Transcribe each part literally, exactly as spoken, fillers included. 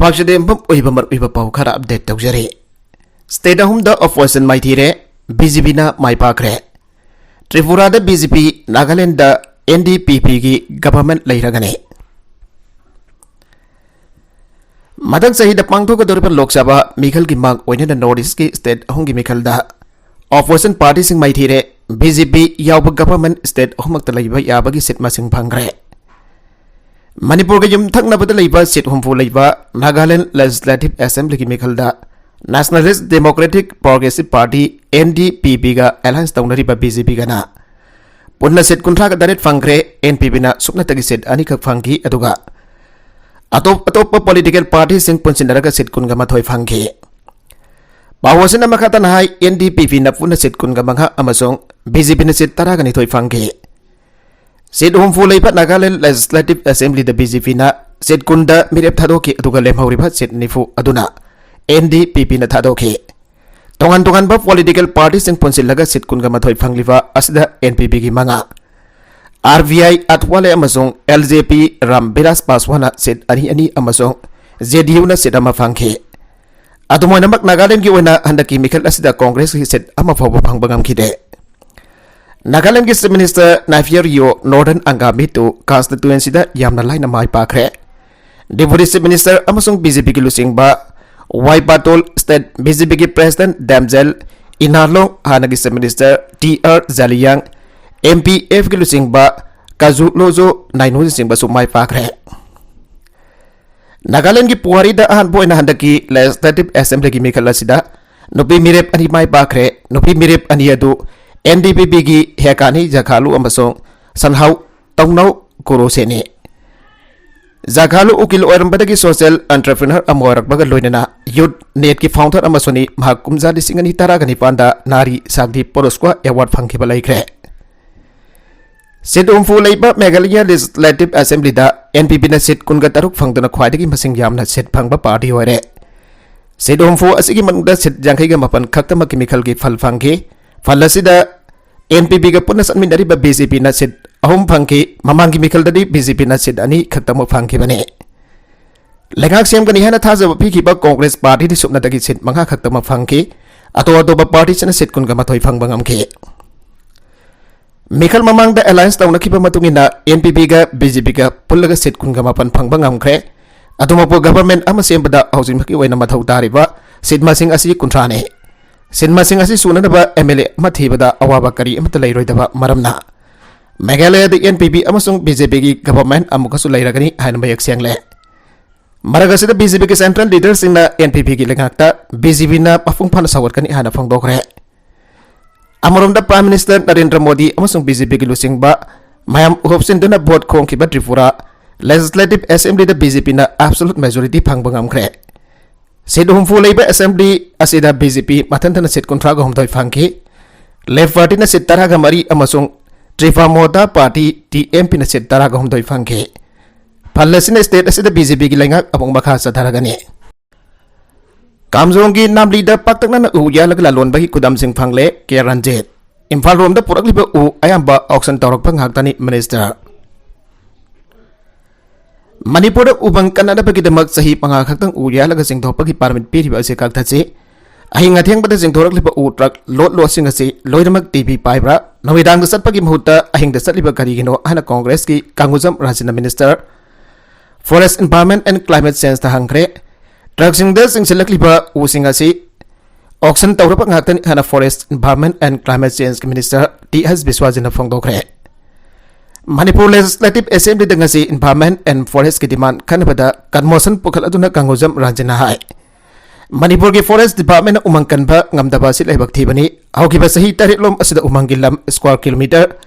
ꯄꯥꯛꯆꯗꯦꯝꯕꯝ ꯑꯣꯏꯕ ꯃꯔꯨꯑꯣꯏꯕ ꯄꯥꯎ ꯈꯔ ꯑꯞꯗꯦꯠ ꯇꯧꯖꯔꯤ꯫ ꯁ꯭ꯇꯦꯠ ꯑꯍꯨꯝꯗ ꯑꯣꯄꯣꯖꯤꯁꯟ ꯃꯥꯏꯊꯤꯔꯦ, ꯕꯤ ꯖꯦ ꯄꯤꯅ ꯃꯥꯏ ꯄꯥꯛꯈ꯭ꯔꯦ꯫ ꯇ꯭ꯔꯤꯄꯨꯔꯥꯗ B J P, Nagaland and D ꯄꯤ ꯄꯤꯒꯤ ꯒꯚꯔꯟꯃꯦꯟꯠ ꯂꯩꯔꯒꯅꯤ꯫ ꯃꯊꯪ ꯆꯍꯤꯗ ꯄꯥꯡꯊꯣꯛꯀꯗꯧꯔꯤꯕ ꯂꯣꯛ ꯁꯚꯥ ꯃꯤꯈꯜꯒꯤ ꯃꯥꯡ ꯑꯣꯏꯅꯅ ꯅꯣꯔꯠ ꯏꯁ꯭ꯠꯀꯤ ꯁ꯭ꯇꯦꯠ ꯑꯍꯨꯝꯒꯤ ꯃꯤꯈꯜꯗ ꯑꯣꯄꯣꯖꯤꯁꯟ ꯄꯥꯔꯇꯤꯁꯤꯡ ꯃꯥꯏꯊꯤꯔꯦ꯫ ꯕꯤ ꯖꯦ ꯄꯤ ꯌꯥꯎꯕ ꯒꯚꯔꯟꯃꯦꯟꯠ ꯁ꯭ꯇꯦꯠ ꯑꯍꯨꯝꯃꯛꯇ ꯂꯩꯕ ꯌꯥꯕꯒꯤ ꯁꯤꯠ ꯃꯁꯤꯡ ꯐꯪꯈ꯭ꯔꯦ꯫ ꯃꯅꯤꯄꯨꯔꯒ ꯌꯨꯝꯊꯪꯅꯕꯗ ꯂꯩꯕ ꯁꯤꯠ ꯍꯨꯝꯐꯨ ꯂꯩꯕ ꯅꯥꯒꯥꯂꯦꯟꯗ ꯂꯦꯖꯤꯁꯂꯦꯇꯤꯚ ꯑꯦꯁꯦꯝꯕ꯭ꯂꯤꯒꯤ ꯃꯤꯈꯜꯗ nationalist democratic progressive party, N D P ꯄꯤꯒ ꯑꯦꯂꯥꯏꯟꯁ ꯇꯧꯅꯔꯤꯕ ꯕꯤ ꯖꯦ ꯄꯤꯒꯅ ꯄꯨꯟꯅ ꯁꯤꯠ ꯀꯨꯟꯊ꯭ꯔꯥꯒ ꯇꯔꯦꯠ ꯐꯪꯈ꯭ꯔꯦ꯫ ꯑꯦꯟ ꯄꯤ ꯄꯤꯅ ꯁꯨꯞꯅꯇꯒꯤ ꯁꯤꯠ ꯑꯅꯤꯈꯛ ꯐꯪꯈꯤ, ꯑꯗꯨꯒ ꯑꯇꯣꯞ ꯑꯇꯣꯞꯄ ꯄꯣꯂꯤꯇꯤꯀꯦꯜ ꯄꯥꯔꯇꯤꯁꯤꯡ ꯄꯨꯟꯁꯤꯟꯅꯔꯒ ꯁꯤꯠ ꯀꯨꯟꯒ ꯃꯥꯊꯣꯏ ꯐꯪꯈꯤ꯫ ꯄꯥꯎ ꯑꯁꯤꯅ ꯃꯈꯥ ꯇꯥꯅ ꯍꯥꯏ, ꯑꯦꯟ ꯗꯤ ꯄꯤ ꯄꯤꯅ ꯄꯨꯟꯅ ꯁꯤꯠ ꯀꯨꯟꯒ ꯃꯉꯥ ꯑꯃꯁꯨꯡ ꯕꯤ ꯖꯦ ꯄꯤꯅ ꯁꯤꯠ ꯇꯔꯥꯒ ꯅꯤꯊꯣꯏ ꯐꯪꯈꯤ꯫ ꯁꯤꯠ ꯍꯨꯝꯐꯨ ꯂꯩꯕ ꯅꯥꯒꯥꯂꯦꯟꯗ ꯂꯦꯖꯤꯁꯂꯦꯇꯤꯚ ꯑꯦꯁꯦꯝꯕ꯭ꯂꯤꯗ ꯕꯤ ꯖꯦ ꯄꯤꯅ ꯁꯤꯠ ꯀꯨꯟꯗ ꯃꯤꯔꯦꯞ ꯊꯥꯗꯣꯛꯈꯤ, ꯑꯗꯨꯒ ꯂꯦꯝꯍꯧꯔꯤꯕ ꯁꯤꯠ ꯅꯤꯐꯨ ꯑꯗꯨꯅ ꯑꯦꯟ ꯗꯤ ꯄꯤ ꯄꯤꯅ ꯊꯥꯗꯣꯛꯈꯤ꯫ ꯇꯣꯉꯥꯟ ꯇꯣꯉꯥꯟꯕ ꯄꯣꯂꯤꯇꯤꯀꯦꯜ ꯄꯥꯔꯇꯤꯁꯤꯡ ꯄꯨꯟꯁꯤꯜꯂꯒ ꯁꯤꯠ ꯀꯨꯟꯒ ꯃꯥꯊꯣꯏ ꯐꯪꯂꯤꯕ ꯑꯁꯤꯗ ꯑꯦꯟ ꯄꯤ ꯄꯤꯒꯤ ꯃꯉꯥ, ꯑꯥꯔ ꯚꯤ ꯑꯥꯏ ꯑꯊꯋꯥꯂꯦ ꯑꯃꯁꯨꯡ ꯑꯦꯜ ꯖꯦ ꯄꯤ ꯔꯥꯝ ꯕꯤꯂꯥꯁ ꯄꯥꯁꯋꯥꯟꯅ ꯁꯤꯠ ꯑꯅꯤ ꯑꯅꯤ ꯑꯃꯁꯨꯡ ꯖꯦ ꯗꯤ ꯌꯨꯅ ꯁꯤꯠ ꯑꯃ ꯐꯪꯈꯤ꯫ ꯑꯗꯨꯝ ꯑꯣꯏꯅꯃꯛ, ꯅꯥꯒꯥꯂꯦꯟꯗꯒꯤ ꯑꯣꯏꯅ ꯍꯟꯗꯛꯀꯤ ꯃꯤꯈꯜ ꯑꯁꯤꯗ ꯀꯣꯡꯒ꯭ꯔꯦꯁꯀꯤ ꯁꯤꯠ ꯑꯃ ꯐꯥꯎꯕ ꯐꯪꯕ ꯉꯝꯈꯤꯗꯦ꯫ ꯅꯥꯒꯥꯂꯦꯟꯗꯒꯤ chief minister Neiphiu Rio northern Angami two ꯀꯟꯁꯇꯤꯇ꯭ꯋꯦꯟꯁꯤꯗ ꯌꯥꯝꯅ ꯂꯥꯏꯅ ꯃꯥꯏ ꯄꯥꯛꯈ꯭ꯔꯦ꯫ ꯗꯦꯄ꯭ꯌꯨꯇꯤ ꯆꯤꯐ ꯃꯤꯅꯤꯁꯇꯔ ꯑꯃꯁꯨꯡ ꯕꯤ ꯖꯦ ꯄꯤꯒꯤ ꯂꯨꯆꯤꯡꯕ Y Patton, state B J ꯄꯤꯒꯤ ꯄ꯭ꯔꯦꯁꯤꯗꯦꯟꯠ ꯗꯦꯝꯖꯦꯜ ꯏꯅꯥꯂꯣꯡ, ꯍꯥꯟꯅꯒꯤ chief minister T R Zeliang, M P ꯑꯦꯐꯀꯤ ꯂꯨꯆꯤꯡꯕ ꯀꯥꯖꯨ ꯂꯣꯖꯣ ꯅꯥꯏꯅꯣꯅꯆꯤꯡꯕꯁꯨ ꯃꯥꯏ ꯄꯥꯛꯈ꯭ꯔꯦ꯫ ꯅꯥꯒꯥꯂꯦꯟꯗꯒꯤ ꯄꯨꯋꯥꯔꯤꯗ ꯑꯍꯥꯟꯕ ꯑꯣꯏꯅ ꯍꯟꯗꯛꯀꯤ ꯂꯦꯖꯤꯁꯂꯦꯇꯤꯚ ꯑꯦꯁꯦꯝꯕ꯭ꯂꯤꯒꯤ ꯃꯤꯈꯜ ꯑꯁꯤꯗ ꯅꯨꯄꯤ ꯃꯤꯔꯦꯞ ꯑꯅꯤ ꯃꯥꯏ ꯄꯥꯛꯈ꯭ꯔꯦ꯫ ꯅꯨꯄꯤ ꯃꯤꯔꯦꯞ ꯑꯅꯤ ꯑꯗꯨ ꯑꯦꯟ ꯗꯤ ꯄꯤ ꯄꯤꯒꯤ ꯍꯦꯀꯥꯅꯤ ꯖꯈꯥꯂꯨ ꯑꯃꯁꯨꯡ ꯁꯟꯍꯥꯎ ꯇꯧꯅꯧ ꯀꯨꯔꯣꯁꯦꯅꯤ꯫ ꯖꯈꯥꯂꯨ ꯎꯀꯤꯜ ꯑꯣꯏꯔꯝꯕꯗꯒꯤ ꯁꯣꯁꯤꯌꯦꯜ ꯑꯦꯟꯇꯔꯄ꯭ꯔꯤꯅꯔ ꯑꯃ ꯑꯣꯏꯔꯛꯄꯒ ꯂꯣꯏꯅꯅ ꯌꯨꯠ ꯅꯦꯠꯀꯤ ꯐꯥꯎꯟꯗꯔ ꯑꯃꯁꯨꯅꯤ꯫ ꯃꯍꯥꯛ ꯀꯨꯝꯖꯥ ꯂꯤꯁꯤꯡ ꯑꯅꯤ ꯇꯔꯥꯒ ꯅꯤꯄꯥꯟꯗ ꯅꯥꯔꯤ ꯁꯥꯛꯇꯤ ꯄꯨꯔꯁꯀ꯭ꯋꯥ ꯑꯦꯋꯥꯔꯗ ꯐꯪꯈꯤꯕ ꯂꯩꯈ꯭ꯔꯦ꯫ ꯁꯤꯠ ꯍꯨꯝꯐꯨ ꯂꯩꯕ ꯃꯦꯘꯥꯂꯌ ꯂꯦꯖꯤꯁꯂꯦꯇꯤꯚ ꯑꯦꯁꯦꯝꯕ꯭ꯂꯤꯗ ꯑꯦꯟ ꯄꯤ ꯄꯤꯅ ꯁꯤꯠ ꯀꯨꯟꯒ ꯇꯔꯨꯛ ꯐꯪꯗꯨꯅ ꯈ꯭ꯋꯥꯏꯗꯒꯤ ꯃꯁꯤꯡ ꯌꯥꯝꯅ ꯁꯤꯠ ꯐꯪꯕ ꯄꯥꯔꯇꯤ ꯑꯣꯏꯔꯦ꯫ ꯁꯤꯠ ꯍꯨꯝꯐꯨ ꯑꯁꯤꯒꯤ ꯃꯅꯨꯡꯗ ꯁꯤꯠ ꯌꯥꯡꯈꯩꯒ ꯃꯥꯄꯟ ꯈꯛꯇꯃꯛꯀꯤ ꯃꯤꯈꯜꯒꯤ ꯐꯜ ꯐꯪꯈꯤ꯫ ꯐꯜ ꯑꯁꯤꯗ ꯑꯦꯟ ꯄꯤ ꯄꯤꯒ ꯄꯨꯟꯅ ꯆꯠꯃꯤꯟꯅꯔꯤꯕ ꯕꯤ ꯖꯦ ꯄꯤꯅ ꯁꯤꯠ ꯑꯍꯨꯝ ꯐꯪꯈꯤ꯫ ꯃꯃꯥꯡꯒꯤ ꯃꯤꯈꯜꯗꯗꯤ ꯕꯤ ꯖꯦ ꯄꯤꯅ ꯁꯤꯠ ꯑꯅꯤ ꯈꯛꯇꯃꯛ ꯐꯪꯈꯤꯕꯅꯤ꯫ ꯂꯩꯉꯥꯛ ꯁꯦꯝꯒꯅꯤ ꯍꯥꯏꯅ ꯊꯥꯖꯕ ꯄꯤꯈꯤꯕ ꯀꯣꯡꯒ꯭ꯔꯦꯁ ꯄꯥꯔꯇꯤꯗꯤ ꯁꯨꯞꯅꯇꯒꯤ ꯁꯤꯠ ꯃꯉꯥ ꯈꯛꯇꯃꯛ ꯐꯪꯈꯤ꯫ ꯑꯇꯣꯞ ꯑꯇꯣꯞꯄ ꯄꯥꯔꯇꯤꯁꯤꯡꯅ ꯁꯤꯠ ꯀꯨꯟꯒ ꯃꯥꯊꯣꯏ ꯐꯪꯕ ꯉꯝꯈꯤ꯫ ꯃꯤꯈꯜ ꯃꯃꯥꯡꯗ alliance ꯇꯧꯅꯈꯤꯕ ꯃꯇꯨꯡ ꯏꯟꯅ N P P ꯒ B J P ꯒ ꯄꯨꯜꯂꯒ ꯁꯤꯠ ꯀꯨꯟꯒ ꯃꯥꯄꯟ ꯐꯪꯕ ꯉꯝꯈ꯭ꯔꯦ꯫ ꯑꯗꯨꯃꯛꯄꯨ government ꯑꯃ ꯁꯦꯝꯕꯗ ꯍꯧꯖꯤꯛꯃꯛꯀꯤ ꯑꯣꯏꯅ ꯃꯊꯧ ꯇꯥꯔꯤꯕ ꯁꯤꯠ ꯃꯁꯤꯡ ꯑꯁꯤ ꯀꯨꯟꯊ꯭ꯔꯥꯅꯤ꯫ ꯁꯤꯠ ꯃꯁꯤꯡ ꯑꯁꯤ ꯁꯨꯅꯅꯕ M L A ꯑꯃ ꯊꯤꯕꯗ ꯑꯋꯥꯕ ꯀꯔꯤ ꯑꯃꯠꯇ ꯂꯩꯔꯣꯏꯗꯕ ꯃꯔꯝꯅ ꯃꯦꯘꯥꯂꯌꯥꯗ N P P ꯑꯃꯁꯨꯡ B J P ꯒꯤ government ꯑꯃꯨꯛꯀꯁꯨ ꯂꯩꯔꯒꯅꯤ ꯍꯥꯏꯅ ꯃꯌꯦꯛ ꯁꯦꯡꯂꯦ꯫ ꯃꯔꯛ ꯑꯁꯤꯗ B J P ꯒꯤ central leaderꯁꯤꯡꯅ N P P ꯒꯤ ꯂꯩꯉꯥꯛꯇ B J Pꯅ ꯃꯄꯨꯡ ꯐꯥꯅ ꯁꯧꯒꯠꯀꯅꯤ ꯍꯥꯏꯅ ꯐꯣꯡꯗꯣꯛꯈ꯭ꯔꯦ꯫ ꯑꯃꯔꯣꯝꯗ Prime Minister ꯅꯔꯦꯟꯗ꯭ꯔ ꯃꯣꯗꯤ ꯑꯃꯁꯨꯡ B J P ꯒꯤ ꯂꯨꯆꯤꯡꯕ ꯃꯌꯥꯝ ꯍꯨꯞꯆꯤꯟꯗꯨꯅ vote ꯈꯣꯝꯈꯤꯕ Tripura Legislative Assemblyꯗ B J Pꯅ absolute majority ꯐꯪꯕ ꯉꯝꯈ꯭ꯔꯦ꯫ ꯁꯤꯠ ꯍꯨꯝꯐꯨ ꯂꯩꯕ assembly ꯑꯁꯤꯗ B J P ꯃꯊꯟꯇꯅ ꯁꯤꯠ ꯀꯨꯟꯊ꯭ꯔꯥꯒ ꯍꯨꯝꯗꯣꯏ ꯐꯪꯈꯤ꯫ Left Partyꯅ ꯁꯤꯠ ꯇꯔꯥꯒ ꯃꯔꯤ ꯑꯃꯁꯨꯡ Tripura Motha Party, T M Pꯅ ꯁꯤꯠ ꯇꯔꯥꯒ ꯍꯨꯝꯗꯣꯏ ꯐꯪꯈꯤ꯫ ꯐꯜ ꯑꯁꯤꯅ state ꯑꯁꯤꯗ B J Pꯒꯤ ꯂꯩꯉꯥꯛ ꯑꯃꯨꯛ ꯃꯈꯥ ꯆꯠꯊꯔꯒꯅꯤ꯫ ꯀꯥꯝꯖꯣꯡꯒꯤ ꯅꯥꯝꯂꯤꯗ ꯄꯥꯛꯇꯛꯅꯅ ꯎ ꯌꯥꯜꯂꯒ ꯂꯂꯣꯟꯕꯒꯤ ꯈꯨꯗꯝꯁꯤꯡ ꯐꯪꯂꯦ, ꯀꯦ ꯔꯟꯖꯤꯠ꯫ ꯏꯝꯐꯥꯜ ꯔꯣꯝꯗ ꯄꯨꯔꯛꯂꯤꯕ ꯎ ꯑꯌꯥꯝꯕ auction ꯇꯧꯔꯛꯄ ꯉꯥꯛꯇꯅꯤ, Minister꯫ ꯃꯅꯤꯄꯨꯔꯗ ꯎꯃꯪ ꯀꯟꯅꯅꯕꯒꯤꯗꯃꯛ ꯆꯍꯤ ꯃꯉꯥ ꯈꯛꯇꯪ ꯎ ꯌꯥꯜꯂꯒ ꯆꯤꯡꯊꯣꯛꯄꯒꯤ permit ꯄꯤꯔꯤꯕ ꯑꯁꯤ ꯀꯛꯊꯠꯁꯤ꯫ ꯑꯍꯤꯡ ꯑꯊꯦꯡꯕꯗ ꯆꯤꯡꯊꯣꯔꯛꯂꯤꯕ ꯎ truck load loadꯁꯤꯡ ꯑꯁꯤ ꯂꯣꯏꯅꯃꯛ T V ꯄꯥꯏꯕ꯭ꯔꯥ? ꯅꯨꯃꯤꯗꯥꯡꯗ ꯆꯠꯄꯒꯤ ꯃꯍꯨꯠꯇ ꯑꯍꯤꯡꯗ ꯆꯠꯂꯤꯕ ꯀꯔꯤꯒꯤꯅꯣ ꯍꯥꯏꯅ ꯀꯣꯡꯒ꯭ꯔꯦꯁꯀꯤ ꯀꯪꯒꯨꯖꯝ ꯔꯥꯖꯟꯅ Minister Forest, Environment and Climate Changeꯇ ꯍꯪꯈ꯭ꯔꯦ꯫ Truckꯁꯤꯡꯗ ꯆꯤꯡꯁꯤꯜꯂꯛꯂꯤꯕ ꯎꯁꯤꯡ ꯑꯁꯤ auction ꯇꯧꯔꯕ ꯉꯥꯛꯇꯅꯤ ꯍꯥꯏꯅ Forest, Environment and Climate Changeꯀꯤ Minister T H ꯕꯤꯁ꯭ꯋꯥꯖꯤꯠꯅ ꯐꯣꯡꯗꯣꯛꯈ꯭ꯔꯦ꯫ Manipur Legislative Assemblyꯗ ꯉꯁꯤ Environment and Forestꯀꯤ demand ꯈꯟꯅꯕꯗ commotion ꯄꯨꯈꯠꯂꯗꯨꯅ ꯀꯪꯒꯨꯖꯝ ꯔꯥꯖꯟꯅ ꯍꯥꯏ, ꯃꯅꯤꯄꯨꯔꯒꯤ Forest Departmentꯅ ꯎꯃꯪ ꯀꯟꯕ ꯉꯝꯗꯕ ꯑꯁꯤ ꯂꯥꯏꯕꯛ ꯊꯤꯕꯅꯤ꯫ ꯍꯧꯈꯤꯕ ꯆꯍꯤ ꯇꯔꯦꯠꯂꯣꯝ ꯑꯁꯤꯗ ꯎꯃꯪꯒꯤ ꯂꯝ square kilometre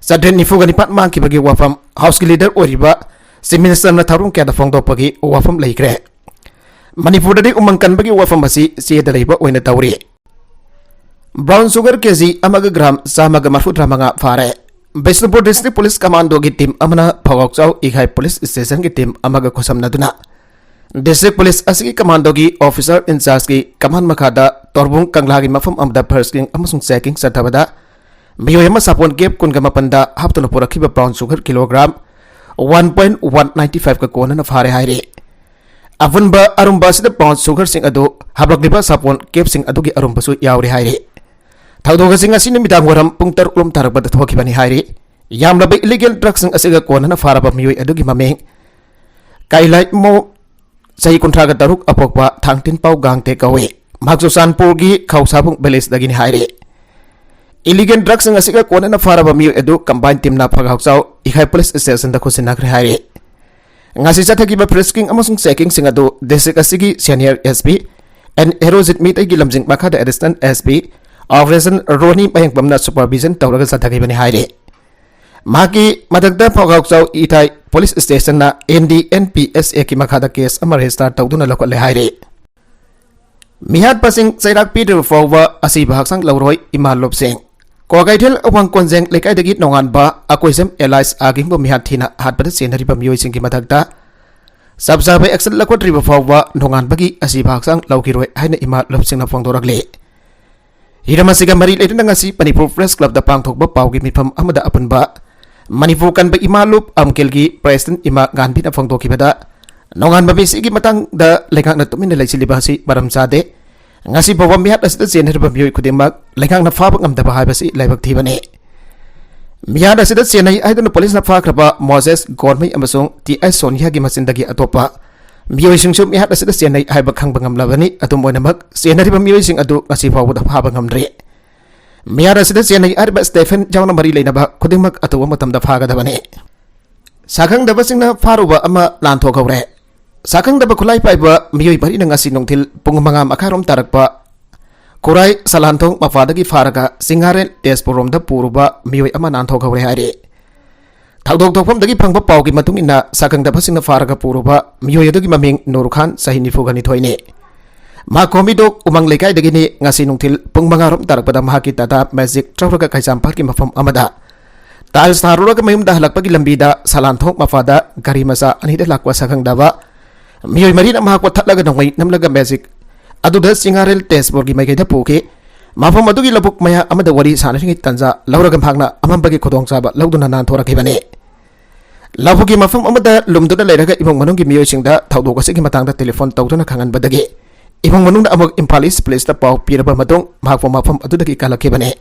ꯆꯥꯇ꯭ꯔꯦꯠ ꯅꯤꯐꯨꯒ ꯅꯤꯄꯥꯟ ꯃꯥꯡꯈꯤꯕꯒꯤ ꯋꯥꯐꯝ Houseꯀꯤ leader ꯑꯣꯏꯔꯤꯕ Chief Ministerꯅ ꯊꯧꯔꯝ ꯀꯌꯥꯗ ꯐꯣꯡꯗꯣꯛꯄꯒꯤ ꯋꯥꯐꯝ ꯂꯩꯈ꯭ꯔꯦ꯫ ꯃꯅꯤꯄꯨꯔꯗꯗꯤ ꯎꯃꯪ ꯀꯟꯕꯒꯤ ꯋꯥꯐꯝ ꯑꯁꯤ ꯆꯦꯗ ꯂꯩꯕ ꯑꯣꯏꯅ ꯇꯧꯔꯤ꯫ Brown sugar ꯀꯦꯖꯤ ꯑꯃꯒ gram ꯆꯥꯝꯃꯒ ꯃꯔꯐꯨꯇꯔꯥ ꯃꯉꯥ ꯐꯥꯔꯦ꯫ ꯕꯤꯁꯅꯨꯄꯨꯔ District Police Commandoꯒꯤ team ꯑꯃꯅ ꯐꯧꯒꯥꯎꯆꯥꯎ ꯏꯒꯥꯏ police stationꯒꯤ team ꯑꯃꯒ ꯈꯨꯠꯁꯝꯅꯗꯨꯅ District Police ꯑꯁꯤꯒꯤ commandoꯒꯤ officer in chargeꯀꯤ command ꯃꯈꯥꯗ ꯇꯣꯔꯕꯨꯡ ꯀꯪꯂꯥꯒꯤ ꯃꯐꯝ ꯑꯃꯗ frisking ꯑꯃꯁꯨꯡ checking ꯆꯠꯊꯕꯗ ꯃꯤꯑꯣꯏ ꯑꯃ ꯁꯥꯄꯣꯟ gap ꯀꯨꯟꯒ ꯃꯥꯄꯟꯗ ꯍꯥꯞꯇꯨꯅ ꯄꯨꯔꯛꯈꯤꯕ brown sugar kilogram one point one nine fiveꯀ ꯀꯣꯟꯅꯅ ꯐꯥꯔꯦ ꯍꯥꯏꯔꯤ꯫ ꯑꯄꯨꯟꯕ ꯑꯔꯨꯝꯕ ꯑꯁꯤꯗ ꯄꯥꯎꯟ ꯁꯨꯒꯔꯁꯤꯡ ꯑꯗꯨ ꯍꯥꯞꯂꯛꯂꯤꯕ ꯁꯥꯄꯣꯟ ꯀꯦꯞꯁꯤꯡ ꯑꯗꯨꯒꯤ ꯑꯔꯨꯝꯕꯁꯨ ꯌꯥꯎꯔꯤ ꯍꯥꯏꯔꯤ꯫ ꯊꯧꯗꯣꯛ ꯑꯁꯤ ꯉꯁꯤ ꯅꯨꯃꯤꯗꯥꯡ ꯋꯥꯏꯔꯝ ꯄꯨꯡ ꯇꯔꯨꯛ ꯂꯣꯝ ꯇꯥꯔꯛꯄꯗ ꯊꯣꯛꯈꯤꯕꯅꯤ ꯍꯥꯏꯔꯤ꯫ ꯌꯥꯝꯂꯕ ꯏꯂꯤꯒꯦꯜ ꯗ꯭ꯔꯒꯁꯤꯡ ꯑꯁꯤꯒ ꯀꯣꯟꯅꯅ ꯐꯥꯔꯕ ꯃꯤꯑꯣꯏ ꯑꯗꯨꯒꯤ ꯃꯃꯤꯡ ꯀꯥꯏꯂꯥꯏꯃꯣ, ꯆꯍꯤ ꯀꯨꯟꯊ꯭ꯔꯥꯒ ꯇꯔꯨꯛ, ꯑꯄꯣꯛꯄ ꯊꯥꯡꯇꯤꯟꯄꯥꯎ ꯒꯥꯡꯇꯦ ꯀꯧꯏ꯫ ꯃꯍꯥꯛ ꯆꯨꯔꯆꯥꯟꯄꯨꯔꯒꯤ ꯈꯧꯁꯥꯕꯨꯡ ꯚꯤꯂꯦꯖꯇꯒꯤꯅꯤ ꯍꯥꯏꯔꯤ꯫ ꯏꯂꯤꯒꯦꯜ ꯗ꯭ꯔꯒꯁꯤꯡ ꯑꯁꯤꯒ ꯀꯣꯟꯅꯅ ꯐꯥꯔꯕ ꯃꯤꯑꯣꯏ ꯑꯗꯨ ꯀꯝꯕꯥꯏꯟ ꯇꯤꯝꯅ ꯐꯒꯥꯎꯆꯥꯎ ꯏꯈꯥꯏ ꯄꯨꯂꯤꯁ ꯁ꯭ꯇꯦꯁꯟꯗ ꯈꯨꯠꯁꯤꯟꯅꯈ꯭ꯔꯦ ꯍꯥꯏꯔꯤ꯫ ꯉꯁꯤ ꯆꯠꯊꯈꯤꯕ ꯐ꯭ꯔꯤꯁꯀꯤꯡ ꯑꯃꯁꯨꯡ ꯆꯦꯀꯤꯡꯁꯤꯡ ꯑꯗꯨ ꯗꯤꯁꯇ꯭ꯔꯤꯛ ꯑꯁꯤꯒꯤ senior S P N Herojit ꯃꯤꯇꯩꯒꯤ ꯂꯝꯖꯤꯡ ꯃꯈꯥꯗ additional S P operations Rony ꯃꯌꯦꯡꯕꯝꯅ ꯁꯨꯄꯔꯚꯤꯖꯟ ꯇꯧꯔꯒ ꯆꯠꯊꯈꯤꯕꯅꯤ ꯍꯥꯏꯔꯤ꯫ ꯃꯍꯥꯛꯀꯤ ꯃꯊꯛꯇ ꯐꯒꯥꯎꯆꯥꯎ ꯏꯊꯥꯏ ꯄꯨꯂꯤꯁ ꯁ꯭ꯇꯦꯁꯟꯅ N D N P S ꯑꯦꯒꯤ ꯃꯈꯥꯗ ꯀꯦꯁ ꯑꯃ ꯔꯦꯖꯤꯁꯇꯥꯔ ꯇꯧꯗꯨꯅ ꯂꯧꯈꯠꯂꯦ ꯍꯥꯏꯔꯤ꯫ ꯃꯤꯍꯥꯠꯄꯁꯤꯡ ꯆꯩꯔꯥꯛ ꯄꯤꯗ꯭ꯔꯤꯕ ꯐꯥꯎꯕ ꯑꯁꯤꯕ ꯍꯛꯆꯥꯡ ꯂꯧꯔꯣꯏ ꯏꯃꯥ ꯂꯨꯞꯁꯤꯡ꯫ ꯀ꯭ꯋꯥꯀꯩꯊꯦꯜ ꯑꯋꯥꯡ ꯀꯣꯟꯖꯦꯡ ꯂꯩꯀꯥꯏꯗꯒꯤ ꯅꯣꯡꯉꯥꯟꯕ ꯑꯀꯣꯏꯖꯝ ꯑꯦꯂꯥꯏꯁ ꯑꯥꯒꯤꯡꯕꯨ ꯃꯤꯍꯥꯠ ꯊꯤꯅ ꯍꯥꯠꯄꯗ ꯆꯦꯟꯅꯔꯤꯕ ꯃꯤꯑꯣꯏꯁꯤꯡꯒꯤ ꯃꯊꯛꯇ ꯆꯞ ꯆꯥꯕ ꯑꯦꯛꯁꯟ ꯂꯧꯈꯠꯇ꯭ꯔꯤꯕ ꯐꯥꯎꯕ ꯅꯣꯡꯉꯥꯟꯕꯒꯤ ꯑꯁꯤꯕ ꯍꯛꯆꯥꯡ ꯂꯧꯈꯤꯔꯣꯏ ꯍꯥꯏꯅ ꯏꯃꯥ ꯂꯨꯞꯁꯤꯡꯅ ꯐꯣꯡꯗꯣꯔꯛꯂꯤ꯫ ꯍꯤꯔꯝ ꯑꯁꯤꯒ ꯃꯔꯤ ꯂꯩꯅꯅ ꯉꯁꯤ ꯃꯅꯤꯄꯨꯔ ꯄ꯭ꯔꯦꯁ ꯀ꯭ꯂꯕꯇ ꯄꯥꯡꯊꯣꯛꯄ ꯄꯥꯎꯒꯤ ꯃꯤꯐꯝ ꯑꯃꯗ ꯑꯄꯨꯟꯕ ꯃꯅꯤꯄꯨꯔ ꯀꯟꯕ ꯏꯃꯥ ꯂꯨꯞ ꯑꯝꯀꯦꯜꯒꯤ ꯄ꯭ꯔꯦꯁꯤꯗꯦꯟꯠ ꯏꯃꯥ ꯉꯥꯟꯕꯤꯅ ꯐꯣꯡꯗꯣꯛꯈꯤꯕꯗ, ꯅꯣꯡꯉꯥꯟꯕ ꯃꯤꯁꯤꯒꯤ ꯃꯇꯥꯡꯗ ꯂꯩꯉꯥꯛꯅ ꯇꯨꯃꯤꯟꯅ ꯂꯩꯁꯤꯜꯂꯤꯕ ꯑꯁꯤ ꯃꯔꯝ ꯆꯥꯗꯦ꯫ ꯉꯁꯤ ꯐꯥꯎꯕ ꯃꯤꯍꯥꯠ ꯑꯁꯤꯗ ꯆꯦꯟꯅꯔꯤꯕ ꯃꯤꯑꯣꯏ ꯈꯨꯗꯤꯡꯃꯛ ꯂꯩꯉꯥꯛꯅ ꯐꯥꯕ ꯉꯝꯗꯕ ꯍꯥꯏꯕꯁꯤ ꯂꯥꯏꯕꯛ ꯊꯤꯕꯅꯤ꯫ ꯃꯤꯍꯥꯠ ꯑꯁꯤꯗ ꯆꯦꯟꯅꯩ ꯍꯥꯏꯗꯨꯅ ꯄꯨꯂꯤꯁꯅ ꯐꯥꯈ꯭ꯔꯕ ꯃꯣꯖꯦꯁ ꯒꯣꯟꯃꯩ ꯑꯃꯁꯨꯡ ꯇꯤ ꯑꯩꯆ ꯁꯣꯅꯤꯌꯥꯒꯤ ꯃꯆꯤꯟꯗꯒꯤ ꯑꯇꯣꯞꯄ ꯃꯤꯑꯣꯏꯁꯤꯡꯁꯨ ꯃꯤꯍꯥꯠ ꯑꯁꯤꯗ ꯆꯦꯟꯅꯩ ꯍꯥꯏꯕ ꯈꯪꯕ ꯉꯝꯂꯕꯅꯤ꯫ ꯑꯗꯨꯝ ꯑꯣꯏꯅꯃꯛ, ꯆꯦꯟꯅꯔꯤꯕ ꯃꯤꯑꯣꯏꯁꯤꯡ ꯑꯗꯨ ꯉꯁꯤ ꯐꯥꯎꯕꯗ ꯐꯥꯕ ꯉꯝꯗ꯭ꯔꯤ꯫ ꯃꯤꯍꯥꯠ ꯑꯁꯤꯗ ꯆꯦꯟꯅꯩ ꯍꯥꯏꯔꯤꯕ ꯁ꯭ꯇꯦꯐꯦꯟ ꯌꯥꯎꯅ ꯃꯔꯤ ꯂꯩꯅꯕ ꯈꯨꯗꯤꯡꯃꯛ ꯑꯊꯨꯕ ꯃꯇꯝꯗ ꯐꯥꯒꯗꯕꯅꯤ꯫ ꯁꯛꯈꯪꯗꯕꯁꯤꯡꯅ ꯐꯥꯔꯨꯕ ꯑꯃ ꯂꯥꯟꯊꯣꯛꯍꯧꯔꯦ꯫ ꯁꯛꯈꯪꯗꯕ ꯈꯨꯠꯂꯥꯏ ꯄꯥꯏꯕ ꯃꯤꯑꯣꯏ ꯃꯔꯤꯅ ꯉꯁꯤ ꯅꯨꯡꯊꯤꯜ ꯄꯨꯡ ꯃꯉꯥ ꯃꯈꯥꯏꯔꯣꯝ ꯇꯥꯔꯛꯄ ꯈꯨꯔꯥꯏ ꯁꯂꯥꯟꯊꯣꯡ ꯃꯄꯥꯗꯒꯤ ꯐꯥꯔꯒ ꯆꯤꯡꯉꯥꯔꯦꯜ ꯇꯦꯖꯄꯨꯔꯔꯣꯝꯗ ꯄꯨꯔꯨꯕ ꯃꯤꯑꯣꯏ ꯑꯃ ꯅꯥꯟꯊꯣꯛꯍꯧꯔꯦ ꯍꯥꯏꯔꯤ꯫ ꯊꯧꯗꯣꯛ ꯊꯣꯛꯐꯝꯗꯒꯤ ꯐꯪꯕ ꯄꯥꯎꯒꯤ ꯃꯇꯨꯡ ꯏꯟꯅ, ꯁꯛꯈꯪꯗꯕꯁꯤꯡꯅ ꯐꯥꯔꯒ ꯄꯨꯔꯨꯕ ꯃꯤꯑꯣꯏ ꯑꯗꯨꯒꯤ ꯃꯃꯤꯡ ꯅꯨꯔ ꯈꯥꯟ, ꯆꯍꯤ ꯅꯤꯐꯨꯒ ꯅꯤꯊꯣꯏꯅꯤ꯫ ꯃꯍꯥꯛ ꯀꯣꯃꯤꯗꯣꯛ ꯎꯃꯪ ꯂꯩꯀꯥꯏꯗꯒꯤꯅꯤ꯫ ꯉꯁꯤ ꯅꯨꯡꯊꯤꯜ ꯄꯨꯡ ꯃꯉꯥꯔꯣꯝ ꯇꯥꯔꯛꯄꯗ ꯃꯍꯥꯛꯀꯤ ꯇꯥꯇꯥ ꯃꯦꯖꯤꯛ ꯊꯧꯔꯒ ꯀꯩꯁꯥꯝꯄꯥꯠꯀꯤ ꯃꯐꯝ ꯑꯃꯗ ꯇꯥꯏꯜꯁ ꯊꯥꯔꯨꯔꯒ ꯃꯌꯨꯝꯗ ꯍꯜꯂꯛꯄꯒꯤ ꯂꯝꯕꯤꯗ ꯁꯂꯥꯟꯊꯣꯡ ꯃꯄꯥꯗ ꯒꯥꯔꯤ ꯃꯆꯥ ꯑꯅꯤꯗ ꯂꯥꯛꯄ ꯁꯛꯈꯪꯗꯕ ꯃꯤꯑꯣꯏ ꯃꯔꯤꯅ ꯃꯍꯥꯛꯄꯨ ꯊꯠꯂꯒ ꯅꯣꯡꯃꯩ ꯅꯝꯂꯒ ꯃꯦꯖꯤꯛ ꯑꯗꯨꯗ ꯆꯤꯡꯉꯥꯔꯦꯜ ꯇꯦꯖꯄꯨꯔꯒꯤ ꯃꯥꯏꯀꯩꯗ ꯄꯨꯈꯤ꯫ ꯃꯐꯝ ꯑꯗꯨꯒꯤ ꯂꯧꯕꯨꯛ ꯃꯌꯥ ꯑꯃꯗ ꯋꯥꯔꯤ ꯁꯥꯟꯅꯔꯤꯉꯩ ꯇꯟꯖꯥ ꯂꯧꯔꯒ ꯃꯍꯥꯛꯅ ꯑꯃꯝꯕꯒꯤ ꯈꯨꯗꯣꯡꯆꯥꯕ ꯂꯧꯗꯨꯅ ꯅꯥꯟꯊꯣꯔꯛꯈꯤꯕꯅꯤ꯫ ꯂꯧꯕꯨꯛꯀꯤ ꯃꯐꯝ ꯑꯃꯗ ꯂꯨꯝꯗꯨꯅ ꯂꯩꯔꯒ ꯏꯃꯨꯡ ꯃꯅꯨꯡꯒꯤ ꯃꯤꯑꯣꯏꯁꯤꯡꯗ ꯊꯧꯗꯣꯛ ꯑꯁꯤꯒꯤ ꯃꯇꯥꯡꯗ ꯇꯦꯂꯤꯐꯣꯟ ꯇꯧꯗꯨꯅ ꯈꯪꯍꯟꯕꯗꯒꯤ ꯏꯃꯨꯡ ꯃꯅꯨꯡꯅ ꯑꯃꯨꯛ ꯏꯝꯐꯥꯜ ꯏꯁ ꯄꯨꯂꯤꯁꯇ ꯄꯥꯎ ꯄꯤꯔꯕ ꯃꯇꯨꯡ ꯃꯍꯥꯛꯄꯨ ꯃꯐꯝ ꯑꯗꯨꯗꯒꯤ ꯀꯜꯂꯛꯈꯤꯕꯅꯤ꯫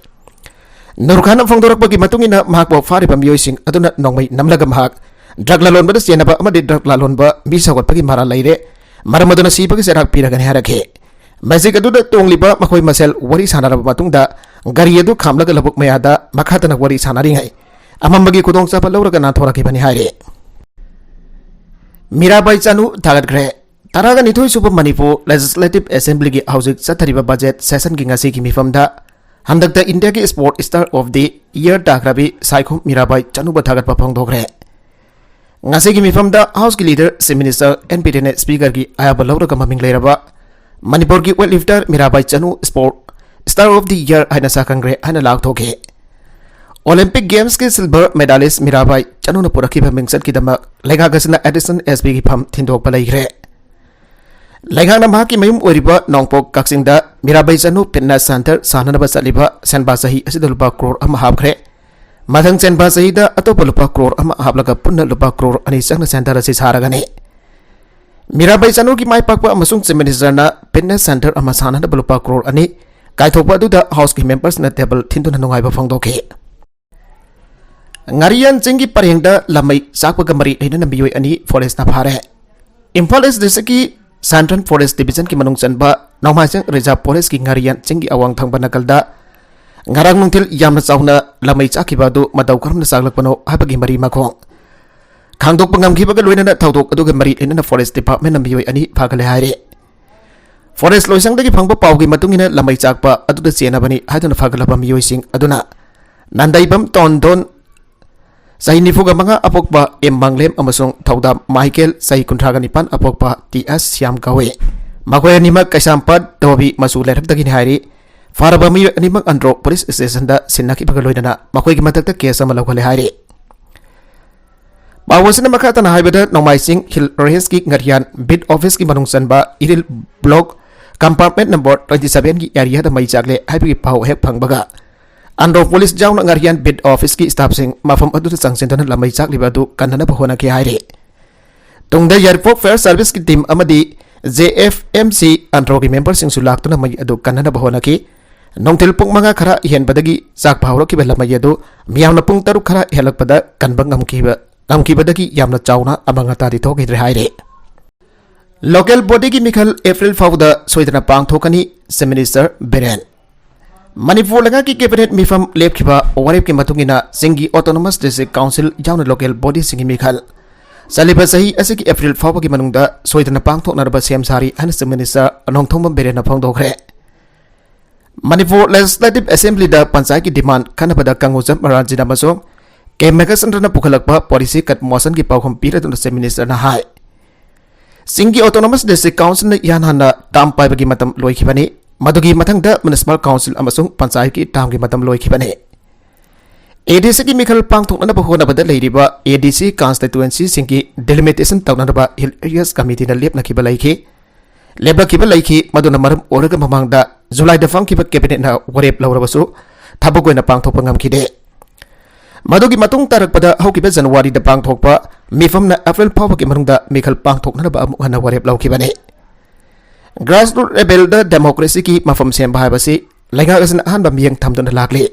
ꯅꯨꯔ ꯈꯥꯟꯅ ꯐꯣꯡꯗꯣꯔꯛꯄꯒꯤ ꯃꯇꯨꯡ ꯏꯟꯅ ꯃꯍꯥꯛꯄꯨ ꯐꯥꯔꯤꯕ ꯃꯤꯑꯣꯏꯁꯤꯡ ꯑꯗꯨꯅ ꯅꯣꯡꯃꯩ ꯅꯝꯂꯒ ꯃꯍꯥꯛ ꯗ꯭ꯔꯒ ꯂꯂꯣꯟꯕꯗ ꯆꯦꯟꯅꯕ ꯑꯃꯗꯤ ꯗ꯭ꯔꯒ ꯂꯂꯣꯟꯕ ꯃꯤ ꯁꯧꯒꯠꯄꯒꯤ ꯃꯔꯥꯜ ꯂꯩꯔꯦ, ꯃꯔꯝ ꯑꯗꯨꯅ ꯁꯤꯕꯒꯤ ꯆꯩꯔꯥꯛ ꯄꯤꯔꯒꯅꯤ ꯍꯥꯏꯔꯛꯈꯤ꯫ ꯃꯦꯖꯤꯛ ꯑꯗꯨꯗ ꯇꯣꯡꯂꯤꯕ ꯃꯈꯣꯏ ꯃꯁꯦꯜ ꯋꯥꯔꯤ ꯁꯥꯟꯅꯔꯕ ꯃꯇꯨꯡꯗ ꯒꯥꯔꯤ ꯑꯗꯨ ꯈꯥꯝꯂꯒ ꯂꯧꯕꯨꯛ ꯃꯌꯥꯗ ꯃꯈꯥ ꯇꯥꯅ ꯋꯥꯔꯤ ꯁꯥꯟꯅꯔꯤꯉꯩ ꯑꯃꯝꯕꯒꯤ ꯈꯨꯗꯣꯡꯆꯥꯕ ꯂꯧꯔꯒ ꯅꯥꯟꯊꯣꯔꯛꯈꯤꯕꯅꯤ ꯍꯥꯏꯔꯤ꯫ ꯃꯤꯔꯥꯕꯥꯏ ꯆꯅꯨ ꯊꯥꯒꯠꯈ꯭ꯔꯦ꯫ ꯇꯔꯥꯒ ꯅꯤꯊꯣꯏ ꯁꯨꯕ ꯃꯅꯤꯄꯨꯔ ꯂꯦꯖꯤꯁꯂꯦꯇꯤꯚ ꯑꯦꯁꯦꯝꯕ꯭ꯂꯤꯒꯤ ꯍꯧꯖꯤꯛ ꯆꯠꯊꯔꯤꯕ ꯕꯖꯦꯠ ꯁꯦꯁꯟꯒꯤ ꯉꯁꯤꯒꯤ ꯃꯤꯐꯝꯗ ꯍꯟꯗꯛꯇ ꯏꯟꯗꯤꯌꯥꯒꯤ sport star of the year ꯇꯥꯈ꯭ꯔꯕꯤ ꯁꯥꯏꯈꯣꯝ ꯃꯤꯔꯥꯕꯥꯏ ꯆꯅꯨꯕ ꯊꯥꯒꯠꯄ ꯐꯣꯡꯗꯣꯛꯈ꯭ꯔꯦ꯫ ꯉꯁꯤꯒꯤ ꯃꯤꯐꯝꯗ ꯍꯥꯎꯁꯀꯤ ꯂꯤꯗꯔ ꯆꯤꯐ ꯃꯤꯅꯤꯁꯇꯔ ꯑꯦꯟ ꯕꯤꯔꯦꯟꯅ ꯁ꯭ꯄꯤꯀꯔꯒꯤ ꯑꯌꯥꯕ ꯂꯧꯔꯒ ꯃꯃꯤꯡ ꯂꯩꯔꯕ ꯃꯅꯤꯄꯨꯔꯒꯤ weight lifter Mirabai Chanu sport star of the year ꯍꯥꯏꯅ ꯁꯛꯈꯪꯈ꯭ꯔꯦ ꯍꯥꯏꯅ ꯂꯥꯎꯊꯣꯛꯈꯤ꯫ ꯑꯣꯂꯤꯝꯄꯤꯛ ꯒꯦꯝꯁꯀꯤ ꯁꯤꯜꯚꯔ ꯃꯦꯗꯥꯂꯤꯁ ꯃꯤꯔꯥꯕꯥꯏ ꯆꯅꯨꯅ ꯄꯨꯔꯛꯈꯤꯕ ꯃꯤꯡꯆꯠꯀꯤꯗꯃꯛ ꯂꯩꯉꯥꯛ ꯑꯁꯤꯅ ꯑꯦꯗꯤꯁꯅꯦꯜ ꯑꯦꯁ ꯄꯤꯒꯤ ꯐꯝ ꯊꯤꯟꯗꯣꯛꯄ ꯂꯩꯈ꯭ꯔꯦ꯫ ꯂꯩꯉꯥꯛꯅ ꯃꯍꯥꯛꯀꯤ ꯃꯌꯨꯝ ꯑꯣꯏꯔꯤꯕ ꯅꯣꯡꯄꯣꯛ ꯀꯛꯆꯤꯡꯗ ꯃꯤꯔꯥꯕꯥꯏ ꯆꯅꯨ ꯐꯤꯠꯅꯦꯁ ꯁꯦꯟꯇꯔ ꯁꯥꯟꯅꯅꯕ ꯆꯠꯂꯤꯕ ꯁꯦꯟꯕꯥ ꯆꯍꯤ ꯑꯁꯤꯗ ꯂꯨꯄꯥ ꯀ꯭ꯔꯣꯔ ꯑꯃ ꯍꯥꯞꯈ꯭ꯔꯦ꯫ ꯃꯊꯪ ꯆꯦꯟꯕ ꯆꯍꯤꯗ ꯑꯇꯣꯞꯄ ꯂꯨꯄꯥ ꯀ꯭ꯔꯣꯔ ꯑꯃ ꯍꯥꯞꯂꯒ ꯄꯨꯟꯅ ꯂꯨꯄꯥ ꯀ꯭ꯔꯣꯔ ꯑꯅꯤ ꯆꯪꯅ ꯁꯦꯟꯇꯔ ꯑꯁꯤ ꯁꯥꯔꯒꯅꯤ꯫ ꯃꯤꯔꯥꯕꯥꯏ ꯆꯅꯨꯒꯤ ꯃꯥꯏ ꯄꯥꯛꯄ ꯑꯃꯁꯨꯡ ꯆꯤꯐ ꯃꯤꯅꯤꯁꯇꯔꯅ ꯐꯤꯠꯅꯦꯁ ꯁꯦꯟꯇꯔ ꯑꯃ ꯁꯥꯟꯅꯅꯕ ꯂꯨꯄꯥ ꯀ꯭ꯔꯣꯔ ꯑꯅꯤ ꯀꯥꯏꯊꯣꯛꯄ ꯑꯗꯨꯗ ꯍꯥꯎꯁꯀꯤ ꯃꯦꯝꯕꯔꯁꯅ ꯇꯦꯕꯜ ꯊꯤꯟꯗꯨꯅ ꯅꯨꯡꯉꯥꯏꯕ ꯐꯣꯡꯗꯣꯛꯈꯤ꯫ ꯉꯥꯔꯤꯌꯥꯟ ꯆꯤꯡꯒꯤ ꯄꯔꯦꯡꯗ ꯂꯝꯃꯩ ꯆꯥꯛꯄꯒ ꯃꯔꯤ ꯂꯩꯅꯅ ꯃꯤꯑꯣꯏ ꯑꯅꯤ ꯐꯣꯔꯦꯁꯅ ꯐꯥꯔꯦ꯫ ꯏꯝꯐꯥꯜ ꯏꯁ ꯗꯤꯁꯇ꯭ꯔꯤꯛꯀꯤ ꯁꯦꯟꯇ꯭ꯔꯦꯜ ꯐꯣꯔꯦꯁ ꯗꯤꯕꯤꯖꯟꯒꯤ ꯃꯅꯨꯡ ꯆꯟꯕ ꯅꯣꯡꯃꯥꯏꯖꯤꯡ ꯔꯤꯖꯥꯔꯚ ꯐꯣꯔꯦꯁꯀꯤ ꯉꯥꯔꯤꯌꯥꯟ ꯆꯤꯡꯒꯤ ꯑꯋꯥꯡ ꯊꯪꯕ ꯅꯥꯀꯜꯗ ꯉꯔꯥꯡ ꯅꯨꯡꯊꯤꯜ ꯌꯥꯝꯅ ꯆꯥꯎꯅ ꯂꯝꯃꯩ ꯆꯥꯛꯈꯤꯕ ꯑꯗꯨ ꯃꯇꯧ ꯀꯔꯝꯅ ꯆꯥꯛꯂꯛꯄꯅꯣ ꯍꯥꯏꯕꯒꯤ ꯃꯔꯤ ꯃꯈꯣꯡ ꯈꯪꯗꯣꯛꯄ ꯉꯝꯈꯤꯕꯒ ꯂꯣꯏꯅꯅ ꯊꯧꯗꯣꯛ ꯑꯗꯨꯒ ꯃꯔꯤ ꯂꯩꯅꯅ ꯐꯣꯔꯦꯁ ꯗꯤꯄꯥꯔꯠꯃꯦꯟꯅ ꯃꯤꯑꯣꯏ ꯑꯅꯤ ꯐꯥꯒꯠꯂꯦ ꯍꯥꯏꯔꯤ꯫ ꯐꯣꯔꯦꯁ ꯂꯣꯏꯁꯪꯗꯒꯤ ꯐꯪꯕ ꯄꯥꯎꯒꯤ ꯃꯇꯨꯡ ꯏꯟꯅ ꯂꯝꯃꯩ ꯆꯥꯛꯄ ꯑꯗꯨꯗ ꯆꯦꯟꯅꯕꯅꯤ ꯍꯥꯏꯗꯨꯅ ꯐꯥꯒꯠꯂꯕ ꯃꯤꯑꯣꯏꯁꯤꯡ ꯑꯗꯨꯅ ꯅꯥꯟꯗꯩꯕꯝ ꯇꯣꯟꯗꯣꯟ, ꯆꯍꯤ ꯅꯤꯐꯨꯒ ꯃꯉꯥ ꯑꯄꯣꯛꯄ ꯑꯦꯝ ꯃꯥꯡꯂꯦꯝ ꯑꯃꯁꯨꯡ ꯊꯧꯗꯥꯝ ꯃꯥꯏꯀꯦꯜ, ꯆꯍꯤ ꯀꯨꯟꯊ꯭ꯔꯥꯒ ꯅꯤꯄꯥꯟ ꯑꯄꯣꯛꯄ ꯇꯤ ꯑꯦꯁ ꯁ꯭ꯌꯥꯝ ꯀꯧꯏ꯫ ꯃꯈꯣꯏ ꯑꯅꯤꯃꯛ ꯀꯩꯁꯥꯝꯄꯥꯠ ꯙꯣꯕꯤ ꯃꯆꯨ ꯂꯩꯔꯛꯇꯒꯤꯅꯤ ꯍꯥꯏꯔꯤ꯫ ꯐꯥꯔꯕ ꯃꯤꯑꯣꯏ ꯑꯅꯤꯃꯛ ꯑꯟꯗ꯭ꯔꯣ ꯄꯨꯂꯤꯁ ꯁ꯭ꯇꯦꯁꯟꯗ ꯁꯤꯟꯅꯈꯤꯕꯒ ꯂꯣꯏꯅꯅ ꯃꯈꯣꯏꯒꯤ ꯃꯊꯛꯇ ꯀꯦꯁ ꯑꯃ ꯂꯧꯈꯠꯂꯦ ꯍꯥꯏꯔꯤ꯫ ꯄꯥꯎ ꯑꯁꯤꯅ ꯃꯈꯥ ꯇꯥꯅ ꯍꯥꯏꯕꯗ, ꯅꯣꯡꯃꯥꯏꯆꯤꯡ ꯍꯤꯜ ꯔꯦꯟꯖꯀꯤ ꯉꯥꯔꯤꯌꯥꯟ ꯕꯤꯠ ꯑꯣꯐꯤꯁꯀꯤ ꯃꯅꯨꯡ ꯆꯟꯕ ꯏꯔꯤꯜ ꯕ꯭ꯂꯣꯛ ꯀꯝꯄꯥꯔꯠꯃꯦꯟ ꯅꯝꯕꯔ ꯇ꯭ꯋꯦꯟꯇꯤ ꯁꯚꯦꯟꯒꯤ ꯑꯦꯔꯤꯌꯥꯗ ꯃꯩ ꯆꯥꯛꯂꯦ ꯍꯥꯏꯕꯒꯤ ꯄꯥꯎ ꯍꯦꯛ ꯐꯪꯕꯒ, ꯑꯟꯗ꯭ꯔꯣ ꯄꯨꯂꯤꯁ ꯌꯥꯎꯅ ꯉꯥꯔꯤꯌꯥꯟ ꯕꯤꯠ ꯑꯣꯐꯤꯁꯀꯤ ꯁ꯭ꯇꯥꯐꯁꯤꯡ ꯃꯐꯝ ꯑꯗꯨꯗ ꯆꯪꯁꯤꯟꯗꯨꯅ ꯂꯥꯃꯩ ꯆꯥꯛꯂꯤꯕ ꯑꯗꯨ ꯀꯟꯅꯅꯕ ꯍꯣꯠꯅꯈꯤ ꯍꯥꯏꯔꯤ꯫ ꯇꯨꯡꯗ ꯌꯥꯏꯔꯤꯄꯣꯛ ꯐꯥꯌꯔ ꯁꯔꯚꯤꯁꯀꯤ ꯇꯤꯝ ꯑꯃꯗꯤ ꯖꯦ ꯑꯦꯐ ꯑꯦꯝ ꯁꯤ ꯑꯟꯗ꯭ꯔꯣꯒꯤ ꯃꯦꯝꯕꯔꯁꯤꯡꯁꯨ ꯂꯥꯛꯇꯨꯅ ꯃꯩ ꯑꯗꯨ ꯀꯟꯅꯅꯕ ꯍꯣꯠꯅꯈꯤ꯫ ꯅꯨꯡꯊꯤꯜ ꯄꯨꯡ ꯃꯉꯥ ꯈꯔ ꯍꯦꯟꯕꯗꯒꯤ ꯆꯥꯛꯄ ꯍꯧꯔꯛꯈꯤꯕ ꯂꯥꯃꯩ ꯑꯗꯨ ꯃꯤꯌꯥꯝꯅ ꯄꯨꯡ ꯇꯔꯨꯛ ꯈꯔ ꯍꯦꯜꯂꯛꯄꯗ ꯀꯟꯕ ꯉꯝꯈꯤꯕ, ꯉꯝꯈꯤꯕꯗꯒꯤ ꯌꯥꯝꯅ ꯆꯥꯎꯅ ꯑꯃꯥꯡ ꯑꯇꯥꯗꯤ ꯊꯣꯛꯈꯤꯗ꯭ꯔꯦ ꯍꯥꯏꯔꯤ꯫ ꯂꯣꯀꯦꯜ ꯕꯣꯗꯤꯒꯤ ꯃꯤꯈꯜ ꯑꯦꯄ꯭ꯔꯤꯜ ꯐꯥꯎꯕꯗ ꯁꯣꯏꯗꯅ ꯄꯥꯡꯊꯣꯛꯀꯅꯤ, ꯆꯤꯐ ꯃꯤꯅꯤꯁꯇꯔ ꯕꯤꯔꯦꯟ꯫ ꯃꯅꯤꯄꯨꯔ ꯂꯩꯉꯥꯛꯀꯤ ꯀꯦꯕꯤꯅꯦꯠ ꯃꯤꯐꯝ ꯂꯦꯞꯈꯤꯕ ꯋꯥꯔꯦꯞꯀꯤ ꯃꯇꯨꯡ ꯏꯟꯅ ꯆꯤꯡꯒꯤ ꯑꯣꯇꯣꯅꯣꯃꯁ ꯗꯤꯁꯇ꯭ꯔꯤꯛ ꯀꯥꯎꯟꯁꯤꯜ ꯌꯥꯎꯅ ꯂꯣꯀꯦꯜ ꯕꯣꯗꯤꯁꯤꯡꯒꯤ ꯃꯤꯈꯜ ꯆꯠꯂꯤꯕ ꯆꯍꯤ ꯑꯁꯤꯒꯤ ꯑꯦꯄ꯭ꯔꯤꯜ ꯐꯥꯎꯕꯒꯤ ꯃꯅꯨꯡꯗ ꯁꯣꯏꯗꯅ ꯄꯥꯡꯊꯣꯛꯅꯅꯕ ꯁꯦꯝ ꯁꯥꯔꯤ ꯍꯥꯏꯅ ꯆꯤꯐ ꯃꯤꯅꯤꯁꯇꯔ ꯅꯣꯡꯊꯣꯝꯕꯝ ꯕꯤꯔꯦꯟꯅ ꯐꯣꯡꯗꯣꯛꯈ꯭ꯔꯦ꯫ ꯃꯅꯤꯄꯨꯔ ꯂꯦꯖꯤꯁꯂꯦꯇꯤꯚ ꯑꯦꯁꯦꯝꯕ꯭ꯂꯤꯗ ꯄꯟꯆꯥꯌꯠꯀꯤ ꯗꯤꯃꯥꯟ ꯈꯟꯅꯕꯗ ꯀꯪꯒꯨꯖꯝ ꯔꯟꯖꯤꯠ ꯑꯃꯁꯨꯡ ꯀꯦ ꯃꯦꯘꯆꯟꯗ꯭ꯔꯅ ꯄꯨꯈꯠꯂꯛꯄ ꯄꯣꯂꯤꯁꯤ ꯀꯠ ꯃꯣꯁꯟꯒꯤ ꯄꯥꯎꯈꯨꯝ ꯄꯤꯔꯗꯨꯅ ꯆꯤꯐ ꯃꯤꯅꯤꯁꯇꯔꯅ ꯍꯥꯏ, ꯆꯤꯡꯒꯤ ꯑꯣꯇꯣꯅꯣꯃꯁ ꯗꯤꯁꯇ꯭ꯔꯤꯛ ꯀꯥꯎꯟꯁꯤꯜꯅ ꯏꯍꯥꯟ ꯍꯥꯟꯅ ꯇꯥꯝ ꯄꯥꯏꯕꯒꯤ ꯃꯇꯝ ꯂꯣꯏꯈꯤꯕꯅꯤ꯫ ꯃꯗꯨꯒꯤ ꯃꯊꯪꯗ ꯃ꯭ꯌꯨꯅꯤꯁꯤꯄꯥꯜ ꯀꯥꯎꯟꯁꯤꯜ ꯑꯃꯁꯨꯡ ꯄꯟꯆꯥꯌꯠꯀꯤ ꯇꯥꯝꯒꯤ ꯃꯇꯝ ꯂꯣꯏꯈꯤꯕꯅꯤ꯫ ꯑꯦ ꯗꯤ ꯁꯤꯒꯤ ꯃꯤꯈꯜ ꯄꯥꯡꯊꯣꯛꯅꯅꯕ ꯍꯣꯠꯅꯕꯗ ꯂꯩꯔꯤꯕ ꯑꯦ ꯗꯤ ꯁꯤ ꯀꯟꯁꯇꯤꯇ꯭ꯋꯦꯟꯁꯤꯁꯤꯡꯒꯤ ꯗꯤꯂꯤꯃꯤꯇꯦꯁꯟ ꯇꯧꯅꯅꯕ ꯍꯤꯜ ꯑꯦꯔꯤꯌꯥꯁ ꯀꯃꯤꯇꯤꯅ ꯂꯦꯞꯅꯈꯤꯕ ꯂꯩꯈꯤ꯫ ꯂꯦꯞꯂꯛꯈꯤꯕ ꯂꯩꯈꯤ꯫ ꯃꯗꯨꯅ ꯃꯔꯝ ꯑꯣꯏꯔꯒ ꯃꯃꯥꯡꯗ ꯖꯨꯂꯥꯏꯗ ꯐꯝꯈꯤꯕ ꯀꯦꯕꯤꯅꯦꯠꯅ ꯋꯥꯔꯦꯞ ꯂꯧꯔꯕꯁꯨ ꯊꯕꯛ ꯑꯣꯏꯅ ꯄꯥꯡꯊꯣꯛꯄ ꯉꯝꯈꯤꯗꯦ꯫ ꯃꯗꯨꯒꯤ ꯃꯇꯨꯡ ꯇꯥꯔꯛꯄꯗ ꯍꯧꯈꯤꯕ ꯖꯅꯋꯥꯔꯤꯗ ꯄꯥꯡꯊꯣꯛꯄ ꯃꯤꯐꯝꯅ ꯑꯦꯄ꯭ꯔꯤꯜ ꯐꯥꯎꯕꯒꯤ ꯃꯅꯨꯡꯗ ꯃꯤꯈꯜ ꯄꯥꯡꯊꯣꯛꯅꯅꯕ ꯑꯃꯨꯛ ꯍꯟꯅ ꯋꯥꯔꯦꯞ ꯂꯧꯈꯤꯕꯅꯤ꯫ ꯒ꯭ꯔꯥꯁꯔꯨꯠ ꯂꯦꯚꯦꯜꯗ ꯗꯦꯃꯣꯀ꯭ꯔꯦꯁꯤꯒꯤ ꯃꯐꯝ ꯁꯦꯝꯕ ꯍꯥꯏꯕꯁꯤ ꯂꯩꯉꯥꯛ ꯑꯁꯤꯅ ꯑꯍꯥꯟꯕ ꯃꯤꯠꯌꯦꯡ ꯊꯝꯗꯨꯅ ꯂꯥꯛꯂꯤ꯫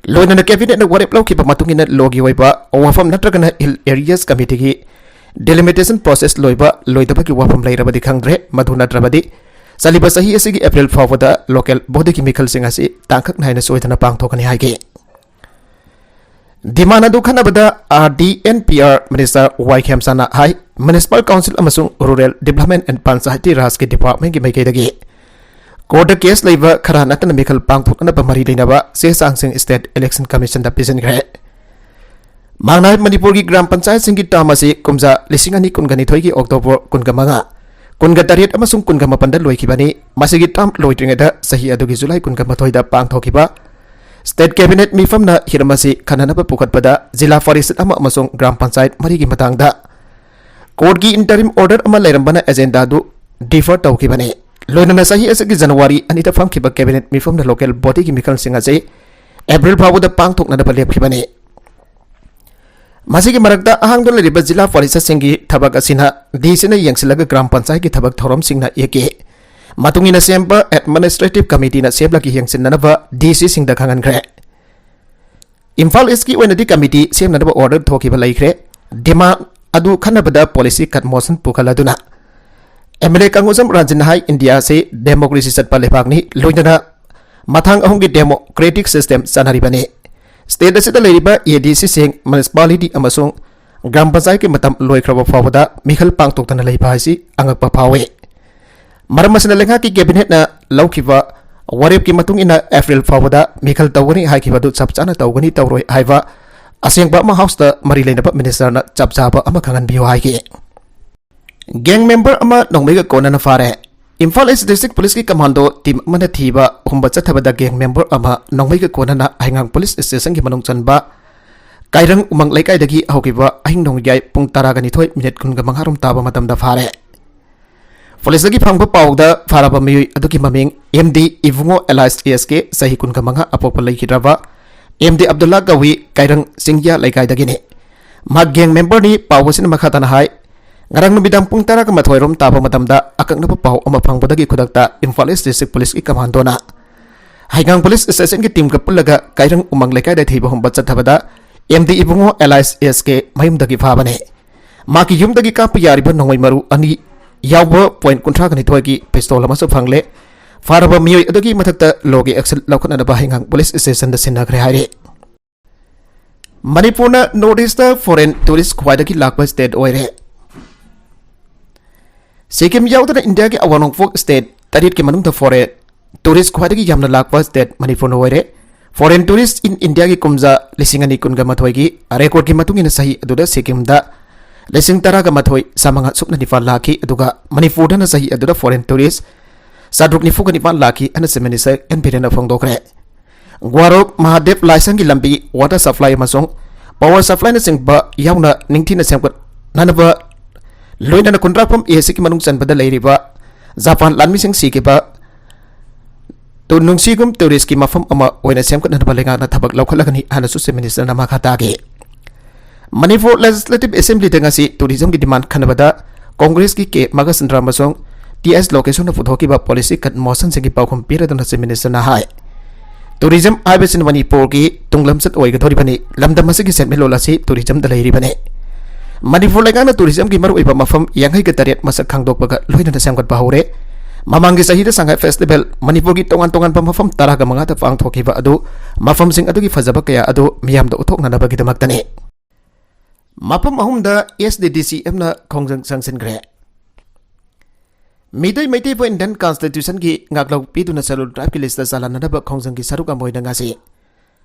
ꯂꯣꯏꯅꯅ ꯀꯦꯕꯤꯅꯦꯠꯅ ꯋꯥꯔꯦꯞ ꯂꯧꯈꯤꯕ ꯃꯇꯨꯡ ꯏꯟꯅ ꯂꯣꯒꯤ ꯑꯣꯏꯕ ꯋꯥꯐꯝ ꯅꯠꯇ꯭ꯔꯒꯅ ꯍꯤꯜ ꯑꯦꯔꯤꯌꯥꯁ ꯀꯃꯤꯇꯤꯒꯤ ꯗꯤꯂꯤꯃꯤꯇꯦꯁꯟ ꯄ꯭ꯔꯣꯁꯦꯁ ꯂꯣꯏꯕ ꯂꯣꯏꯗꯕꯒꯤ ꯋꯥꯐꯝ ꯂꯩꯔꯕꯗꯤ ꯈꯪꯗ꯭ꯔꯦ꯫ ꯃꯗꯨ ꯅꯠꯇ꯭ꯔꯕꯗꯤ ꯆꯠꯂꯤꯕ ꯆꯍꯤ ꯑꯁꯤꯒꯤ ꯑꯦꯄ꯭ꯔꯤꯜ ꯐꯥꯎꯕꯗ ꯂꯣꯀꯦꯜ ꯕꯣꯗꯤꯒꯤ ꯃꯤꯈꯜꯁꯤꯡ ꯑꯁꯤ ꯇꯥꯡꯀꯛ ꯅꯥꯏꯅ ꯁꯣꯏꯗꯅ ꯄꯥꯡꯊꯣꯛꯀꯅꯤ ꯍꯥꯏꯈꯤ꯫ ꯗꯤꯃꯥꯟ ꯑꯗꯨ ꯈꯟꯅꯕꯗ R D N P R minister Y ꯈꯦꯝꯆꯥꯟꯅ ꯍꯥꯏ, ꯃ꯭ꯌꯨꯅꯤꯁꯤꯄꯥꯜ ꯀꯥꯎꯟꯁꯤꯜ ꯑꯃꯁꯨꯡ ꯔꯨꯔꯦꯜ ꯗꯤꯕ꯭ꯂꯞꯃꯦꯟ ꯑꯦꯟ ꯄꯟꯆꯥꯌꯇꯤ ꯔꯥꯖꯀꯤ ꯗꯤꯄꯥꯔꯠꯃꯦꯟꯒꯤ ꯃꯥꯏꯀꯩꯗꯒꯤ ꯀꯣꯔꯠꯇ ꯀꯦꯁ ꯂꯩꯕ ꯈꯔ ꯅꯠꯇꯅ ꯃꯤꯈꯜ ꯄꯥꯡꯊꯣꯛꯅꯅꯕ ꯃꯔꯤ ꯂꯩꯅꯕ ꯆꯦ ꯆꯥꯡꯁꯤꯡ ꯁ꯭ꯇꯦꯠ ꯏꯂꯦꯛꯁꯟ ꯀꯃꯤꯁꯟꯗ ꯄꯤꯁꯤꯟꯈ꯭ꯔꯦ꯫ ꯃꯥꯡꯅꯥꯏ ꯃꯅꯤꯄꯨꯔꯒꯤ ꯒ꯭ꯔꯥꯝ ꯄꯟꯆꯥꯌꯠꯁꯤꯡꯒꯤ ꯇꯥꯝ ꯑꯁꯤ ꯀꯨꯝꯖꯥ ꯂꯤꯁꯤꯡ ꯑꯅꯤ ꯀꯨꯟꯒ ꯅꯤꯊꯣꯏꯒꯤ ꯑꯣꯛꯇꯣꯕꯔ ꯀꯨꯟꯒ ꯃꯉꯥ, ꯀꯨꯟꯒ ꯇꯔꯦꯠ ꯑꯃꯁꯨꯡ ꯀꯨꯟꯒ ꯃꯥꯄꯟꯗ ꯂꯣꯏꯈꯤꯕꯅꯤ꯫ ꯃꯁꯤꯒꯤ ꯇꯥꯝ ꯂꯣꯏꯗ꯭ꯔꯤꯉꯩꯗ ꯆꯍꯤ ꯑꯗꯨꯒꯤ ꯖꯨꯂꯥꯏ ꯀꯨꯟꯒ ꯃꯥꯊꯣꯏꯗ ꯄꯥꯡꯊꯣꯛꯈꯤꯕ ꯁ꯭ꯇꯦꯠ ꯀꯦꯕꯤꯅꯦꯠ ꯃꯤꯐꯝꯅ ꯍꯤꯔꯝ ꯑꯁꯤ ꯈꯟꯅꯅꯕ ꯄꯨꯈꯠꯄꯗ ꯖꯤꯂꯥ ꯄꯔꯤꯁꯠ ꯑꯃ ꯑꯃꯁꯨꯡ ꯒ꯭ꯔꯥꯝ ꯄꯟꯆꯥꯌꯠ ꯃꯔꯤꯒꯤ ꯃꯇꯥꯡꯗ ꯀꯣꯔꯠꯀꯤ ꯏꯟꯇꯔꯤꯝ ꯑꯣꯔꯗꯔ ꯑꯃ ꯂꯩꯔꯝꯕꯅ ꯑꯦꯖꯦꯟꯗꯥ ꯑꯗꯨ ꯗꯤꯐꯔ ꯇꯧꯈꯤꯕꯅꯤ꯫ ꯂꯣꯏꯅꯅ ꯆꯍꯤ ꯑꯁꯤꯒꯤ ꯖꯅꯋꯥꯔꯤ ꯑꯅꯤꯗ ꯐꯝꯈꯤꯕ ꯀꯦꯕꯤꯅꯦꯠ ꯃꯤꯐꯝꯅ ꯂꯣꯀꯦꯜ ꯕꯣꯗꯤꯒꯤ ꯃꯤꯈꯜꯁꯤꯡ ꯑꯁꯤ ꯑꯦꯄ꯭ꯔꯤꯜ ꯐꯥꯎꯕꯗ ꯄꯥꯡꯊꯣꯛꯅꯅꯕ ꯂꯦꯞꯈꯤꯕꯅꯤ꯫ ꯃꯁꯤꯒꯤ ꯃꯔꯛꯇ ꯑꯍꯥꯡꯗꯨꯅ ꯂꯩꯔꯤꯕ ꯖꯤꯂꯥ ꯄꯔꯤꯁꯠꯁꯤꯡꯒꯤ ꯊꯕꯛ ꯑꯁꯤꯅ ꯗꯤ ꯁꯤꯅ ꯌꯦꯡꯁꯤꯜꯂꯒ ꯒ꯭ꯔꯥꯝ ꯄꯟꯆꯥꯌꯠꯀꯤ ꯊꯕꯛ ꯊꯧꯔꯝꯁꯤꯡꯅ ꯌꯦꯛꯀꯦ ꯃꯇꯨꯡ ꯏꯟꯅ ꯁꯦꯝꯕ ꯑꯦꯗꯃꯤꯅꯤꯁꯇ꯭ꯔꯦꯇꯤꯚ ꯀꯃꯤꯇꯤꯅ ꯁꯦꯝꯂꯒ ꯌꯦꯡꯁꯤꯟꯅꯅꯕ ꯗꯤ ꯁꯤꯁꯤꯡꯗ ꯈꯪꯍꯟꯈ꯭ꯔꯦ꯫ ꯏꯝꯐꯥꯜ ꯏꯁꯀꯤ ꯑꯣꯏꯅꯗꯤ ꯀꯃꯤꯇꯤ ꯁꯦꯝꯅꯅꯕ ꯑꯣꯔꯗꯔ ꯊꯣꯛꯈꯤꯕ ꯂꯩꯈ꯭ꯔꯦ꯫ ꯗꯤꯃꯥꯟ ꯑꯗꯨ ꯈꯟꯅꯕꯗ ꯄꯣꯂꯤꯁꯤ ꯀꯟꯃꯣꯁꯟ ꯄꯨꯈꯠꯂꯗꯨꯅ ꯑꯦꯝ ꯑꯦꯜ ꯑꯦ ꯀꯪꯒꯨꯖꯝ ꯔꯟꯖꯟꯅ ꯍꯥꯏ, ꯏꯟꯗꯤꯌꯥ ꯑꯁꯤ ꯗꯦꯃꯣꯀ꯭ꯔꯦꯁꯤ ꯆꯠꯄ ꯂꯩꯕꯥꯛꯅꯤ, ꯂꯣꯏꯅꯅ ꯃꯊꯥꯡ ꯑꯍꯨꯝꯒꯤ ꯗꯦꯃꯣꯀ꯭ꯔꯦꯇꯤꯛ ꯁꯤꯁꯇꯦꯝ ꯆꯠꯅꯔꯤꯕꯅꯤ꯫ ꯁ꯭ꯇꯦꯠ ꯑꯁꯤꯗ ꯂꯩꯔꯤꯕ ꯑꯦ ꯗꯤ ꯁꯤꯁꯤꯡ, ꯃ꯭ꯌꯨꯅꯤꯁꯤꯄꯥꯂꯤꯇꯤ ꯑꯃꯁꯨꯡ ꯒ꯭ꯔꯥꯝ ꯄꯟꯆꯥꯌꯠꯀꯤ ꯃꯇꯝ ꯂꯣꯏꯈ꯭ꯔꯕ ꯐꯥꯎꯕꯗ ꯃꯤꯈꯜ ꯄꯥꯡꯊꯣꯛꯇꯅ ꯂꯩꯕ ꯍꯥꯏꯁꯤ ꯑꯉꯛꯄ ꯐꯥꯎꯏ꯫ ꯃꯔꯝ ꯑꯁꯤꯅ ꯂꯩꯉꯥꯛꯀꯤ ꯀꯦꯕꯤꯅꯦꯠꯅ ꯂꯧꯈꯤꯕ ꯋꯥꯔꯦꯞꯀꯤ ꯃꯇꯨꯡ ꯏꯟꯅ ꯑꯦꯄ꯭ꯔꯤꯜ ꯐꯥꯎꯕꯗ ꯃꯤꯈꯜ ꯇꯧꯒꯅꯤ ꯍꯥꯏꯈꯤꯕ ꯑꯗꯨ ꯆꯞ ꯆꯥꯅ ꯇꯧꯒꯅꯤ ꯇꯧꯔꯣꯏ ꯍꯥꯏꯕ ꯑꯁꯦꯡꯕ ꯑꯃ ꯍꯥꯎꯁꯇ ꯃꯔꯤ ꯂꯩꯅꯕ ꯃꯤꯅꯤꯁꯇꯔꯅ ꯆꯞ ꯆꯥꯕ ꯑꯃ ꯈꯪꯍꯟꯕꯤꯌꯨ ꯍꯥꯏꯈꯤ꯫ ꯒꯦꯡ ꯃꯦꯝꯕꯔ ꯑꯃ ꯅꯣꯡꯃꯩꯒ ꯀꯣꯟꯅꯅ ꯐꯥꯔꯦ꯫ ꯏꯝꯐꯥꯜ ꯏꯁ ꯗꯤꯁꯇ꯭ꯔꯤꯛ ꯄꯨꯂꯤꯁꯀꯤ ꯀꯃꯥꯟꯗꯣ ꯇꯤꯝ ꯑꯃꯅ ꯊꯤꯕ ꯍꯨꯝꯕ ꯆꯠꯊꯕꯗ ꯒꯦꯡ ꯃꯦꯝꯕꯔ ꯑꯃ ꯅꯣꯡꯃꯩꯒ ꯀꯣꯟꯅꯅ ꯍꯩꯉꯥꯡ ꯄꯨꯂꯤꯁ ꯁ꯭ꯇꯦꯁꯟꯒꯤ ꯃꯅꯨꯡ ꯆꯟꯕ ꯀꯥꯏꯔꯪ ꯎꯃꯪ ꯂꯩꯀꯥꯏꯗꯒꯤ ꯍꯧꯈꯤꯕ ꯑꯍꯤꯡ ꯅꯣꯡꯌꯥꯏ ꯄꯨꯡ ꯇꯔꯥꯒ ꯅꯤꯊꯣꯏ ꯃꯤꯅꯤꯠ ꯀꯨꯟꯒ ꯃꯉꯥ ꯔꯣꯝ ꯇꯥꯕ ꯃꯇꯝꯗ ꯐꯥꯔꯦ꯫ ꯄꯨꯂꯤꯁꯇꯒꯤ ꯐꯪꯕ ꯄꯥꯎꯗ ꯐꯥꯔꯕ ꯃꯤꯑꯣꯏ ꯑꯗꯨꯒꯤ ꯃꯃꯤꯡ ꯑꯦꯝ ꯗꯤ ꯏꯕꯨꯡꯉꯣ ꯑꯦꯂꯥꯏꯁ ꯑꯦꯁ ꯀꯦ, ꯆꯍꯤ ꯀꯨꯟꯒ ꯃꯉꯥ, ꯑꯄꯣꯛꯄ ꯂꯩꯈꯤꯗ꯭ꯔꯕ ꯑꯦꯝ ꯗꯤ ꯑꯕꯗꯨꯜꯂꯥ ꯀꯧꯏ, ꯀꯥꯏꯔꯪ ꯆꯤꯡꯌꯥ ꯂꯩꯀꯥꯏꯗꯒꯤꯅꯤ꯫ ꯃꯍꯥꯛ ꯒꯦꯡ ꯃꯦꯝꯕꯔꯅꯤ꯫ ꯄꯥꯎ ꯑꯁꯤꯅ ꯃꯈꯥ ꯇꯥꯅ ꯍꯥꯏ, ꯉꯔꯥꯡ ꯅꯨꯃꯤꯗꯥꯡ ꯄꯨꯡ ꯇꯔꯥꯒ ꯃꯥꯊꯣꯏ ꯔꯣꯝ ꯇꯥꯕ ꯃꯇꯝꯗ ꯑꯀꯛꯅꯕ ꯄꯥꯎ ꯑꯃ ꯐꯪꯕꯗꯒꯤ ꯈꯨꯗꯛꯇ ꯏꯝꯐꯥꯜ ꯏꯁ ꯗꯤꯁꯇ꯭ꯔꯤꯛ ꯄꯨꯂꯤꯁꯀꯤ ꯀꯃꯥꯟꯗꯣꯅ ꯍꯩꯉꯥꯡ ꯄꯨꯂꯤꯁ ꯁ꯭ꯇꯦꯁꯟꯒꯤ ꯇꯤꯝꯒ ꯄꯨꯜꯂꯒ ꯀꯥꯏꯔꯪ ꯎꯃꯪ ꯂꯩꯀꯥꯏꯗ ꯊꯤꯕ ꯍꯨꯝꯕ ꯆꯠꯊꯕꯗ ꯑꯦꯝ ꯗꯤ ꯏꯕꯨꯡꯉꯣ ꯑꯦꯂꯥꯏꯁ ꯑꯦꯁ ꯀꯦ ꯃꯌꯨꯝꯗꯒꯤ ꯐꯥꯕꯅꯤ꯫ ꯃꯍꯥꯛꯀꯤ ꯌꯨꯝꯗꯒꯤ ꯀꯥꯞꯄ ꯌꯥꯔꯤꯕ ꯅꯣꯡꯃꯩ ꯃꯔꯨ ꯑꯅꯤ ꯌꯥꯎꯕ ꯄꯣꯏꯟꯠ ꯀꯨꯟꯊ꯭ꯔꯥꯒ ꯅꯤꯊꯣꯏꯒꯤ ꯄꯤꯁꯇꯣꯜ ꯑꯃꯁꯨ ꯐꯪꯂꯦ꯫ ꯐꯥꯔꯕ ꯃꯤꯑꯣꯏ ꯑꯗꯨꯒꯤ ꯃꯊꯛꯇ ꯂꯣꯒꯤ ꯑꯦꯛꯁꯟ ꯂꯧꯈꯠꯅꯅꯕ ꯍꯩꯉꯥꯡ ꯄꯨꯂꯤꯁ ꯁ꯭ꯇꯦꯁꯟꯗ ꯁꯤꯟꯅꯈ꯭ꯔꯦ ꯍꯥꯏꯔꯤ꯫ ꯃꯅꯤꯄꯨꯔꯅ ꯅꯣꯔꯠ ꯏꯁꯇ ꯐꯣꯔꯦꯟ ꯇꯨꯔꯤꯁ ꯈ꯭ꯋꯥꯏꯗꯒꯤ ꯂꯥꯛꯄ ꯁ꯭ꯇꯦꯠ ꯑꯣꯏꯔꯦ꯫ ꯁꯤꯛꯀꯤꯝ ꯌꯥꯎꯗꯅ ꯏꯟꯗꯤꯌꯥꯒꯤ ꯑꯋꯥꯡ ꯅꯣꯡꯄꯣꯛ ꯁ꯭ꯇꯦꯠ ꯇꯔꯦꯠꯀꯤ ꯃꯅꯨꯡꯗ ꯐꯣꯔꯦꯟ ꯇꯨꯔꯤꯁ ꯈ꯭ꯋꯥꯏꯗꯒꯤ ꯌꯥꯝꯅ ꯂꯥꯛꯄ ꯁ꯭ꯇꯦꯠ ꯃꯅꯤꯄꯨꯔꯅ ꯑꯣꯏꯔꯦ꯫ ꯐꯣꯔꯦꯟ ꯇꯨꯔꯤꯁ ꯏꯟ ꯏꯟꯗꯤꯌꯥꯒꯤ ꯀꯨꯝꯖꯥ ꯂꯤꯁꯤꯡ ꯑꯅꯤ ꯀꯨꯟꯒ ꯃꯥꯊꯣꯏꯒꯤ ꯔꯦꯀꯣꯔꯗꯀꯤ ꯃꯇꯨꯡ ꯏꯟꯅ ꯆꯍꯤ ꯑꯗꯨꯗ ꯁꯤꯛꯀꯤꯝꯗ ꯂꯤꯁꯤꯡ ꯇꯔꯥꯒ ꯃꯥꯊꯣꯏ ꯆꯥꯃꯉꯥ ꯁꯨꯞꯅ ꯅꯤꯄꯥꯜ ꯂꯥꯛꯈꯤ, ꯑꯗꯨꯒ ꯃꯅꯤꯄꯨꯔꯗꯅ ꯆꯍꯤ ꯑꯗꯨꯗ ꯐꯣꯔꯦꯟ ꯇꯨꯔꯤꯁ ꯆꯥꯇ꯭ꯔꯨꯛ ꯅꯤꯐꯨꯒ ꯅꯤꯄꯥꯜ ꯂꯥꯛꯈꯤ ꯍꯥꯏꯅ ꯆꯤꯐ ꯃꯤꯅꯤꯁꯇꯔ ꯑꯦꯟ ꯕꯤꯔꯦꯟꯅ ꯐꯣꯡꯗꯣꯛꯈ꯭ꯔꯦ꯫ ꯒ꯭ꯋꯥꯔꯣꯛ ꯃꯍꯥꯗꯦꯕ ꯂꯥꯏꯁꯪꯒꯤ ꯂꯝꯕꯤ, ꯋꯥꯇꯔ ꯁꯄ꯭ꯂꯥꯏ ꯑꯃꯁꯨꯡ ꯄꯋꯥꯔ ꯁꯄ꯭ꯂꯥꯏꯅꯆꯤꯡꯕ ꯌꯥꯎꯅ ꯅꯤꯡꯊꯤꯅ ꯁꯦꯝꯒꯠꯅꯅꯕ ꯂꯣꯏꯅꯅ ꯈꯨꯟꯗ꯭ꯔꯥꯛꯐꯝ ꯑꯦ ꯁꯤꯒꯤ ꯃꯅꯨꯡ ꯆꯟꯕꯗ ꯂꯩꯔꯤꯕ ꯖꯄꯥꯟ ꯂꯥꯟꯃꯤꯁꯤꯡ ꯁꯤꯈꯤꯕ ꯇꯨ ꯅꯨꯡꯁꯤꯒꯨꯝ ꯇꯨꯔꯤꯁꯀꯤ ꯃꯐꯝ ꯑꯃ ꯑꯣꯏꯅ ꯁꯦꯝꯒꯠꯅꯅꯕ ꯂꯩꯉꯥꯛꯅ ꯊꯕꯛ ꯂꯧꯈꯠꯂꯒꯅꯤ ꯍꯥꯏꯅꯁꯨ Chief Minister ꯅ ꯃꯈꯥ ꯇꯥꯈꯤ꯫ ꯃꯅꯤꯄꯨꯔ Legislative Assembly ꯗ ꯉꯁꯤ tourism ꯒꯤ demand ꯈꯟꯅꯕꯗ Congress ꯀꯤ ꯀꯦ ꯃꯒꯁꯟꯗ꯭ꯔ ꯑꯃꯁꯨꯡ ꯇꯤ ꯑꯦꯁ ꯂꯣꯀꯦꯁꯣꯔꯅ ꯄꯨꯊꯣꯛꯈꯤꯕ policy cut motion ꯁꯤꯡꯒꯤ ꯄꯥꯎꯈꯨꯝ ꯄꯤꯔꯗꯨꯅ Chief Minister ꯅ ꯍꯥꯏ, tourism ꯍꯥꯏꯕꯁꯤꯅ ꯃꯅꯤꯄꯨꯔꯒꯤ ꯇꯨꯡꯂꯝꯆꯠ ꯑꯣꯏꯒꯗꯧꯔꯤꯕꯅꯤ, ꯂꯝꯗꯝ ꯑꯁꯤꯒꯤ ꯁꯦꯟꯃꯤꯠꯂꯣꯟ ꯑꯁꯤ tourism ꯗ ꯂꯩꯔꯤꯕꯅꯤ꯫ ꯃꯅꯤꯄꯨꯔ ꯂꯩꯉꯥꯛꯅ tourism ꯒꯤ ꯃꯔꯨꯑꯣꯏꯕ ꯃꯐꯝ ꯌꯥꯡꯈꯩꯒ ꯇꯔꯦꯠ ꯃꯁꯛ ꯈꯪꯗꯣꯛꯄꯒ ꯂꯣꯏꯅꯅ ꯁꯦꯝꯒꯠꯄ ꯍꯧꯔꯦ꯫ ꯃꯃꯥꯡꯒꯤ ꯆꯍꯤꯗ ꯁꯉꯥꯏ festival, ꯃꯅꯤꯄꯨꯔꯒꯤ ꯇꯣꯉꯥꯟ ꯇꯣꯉꯥꯟꯕ ꯃꯐꯝ ꯇꯔꯥꯒ ꯃꯉꯥꯗ ꯄꯥꯡꯊꯣꯛꯈꯤꯕ ꯑꯗꯨ ꯃꯐꯝꯁꯤꯡ ꯑꯗꯨꯒꯤ ꯐꯖꯕ ꯀꯌꯥ ꯑꯗꯨ ꯃꯤꯌꯥꯝꯗ ꯎꯠꯊꯣꯛꯅꯅꯕꯒꯤꯗꯃꯛꯇꯅꯤ꯫ ꯃꯐꯝ ꯑꯍꯨꯝꯗ S D D C M ꯅ ꯈꯣꯡꯖꯪ ꯆꯪꯁꯤꯟꯈ꯭ꯔꯦ꯫ ꯃꯤꯇꯩ ꯃꯩꯇꯩꯕꯨ Indian Constitution ꯒꯤ ꯉꯥꯛꯂꯧ ꯄꯤꯗꯨꯅ Scheduled Tribe ꯀꯤ list ꯇ ꯆꯜꯍꯟꯅꯅꯕ ꯈꯣꯡꯖꯪꯒꯤ ꯁꯔꯨꯛ ꯑꯃ ꯑꯣꯏꯅ ꯉꯁꯤ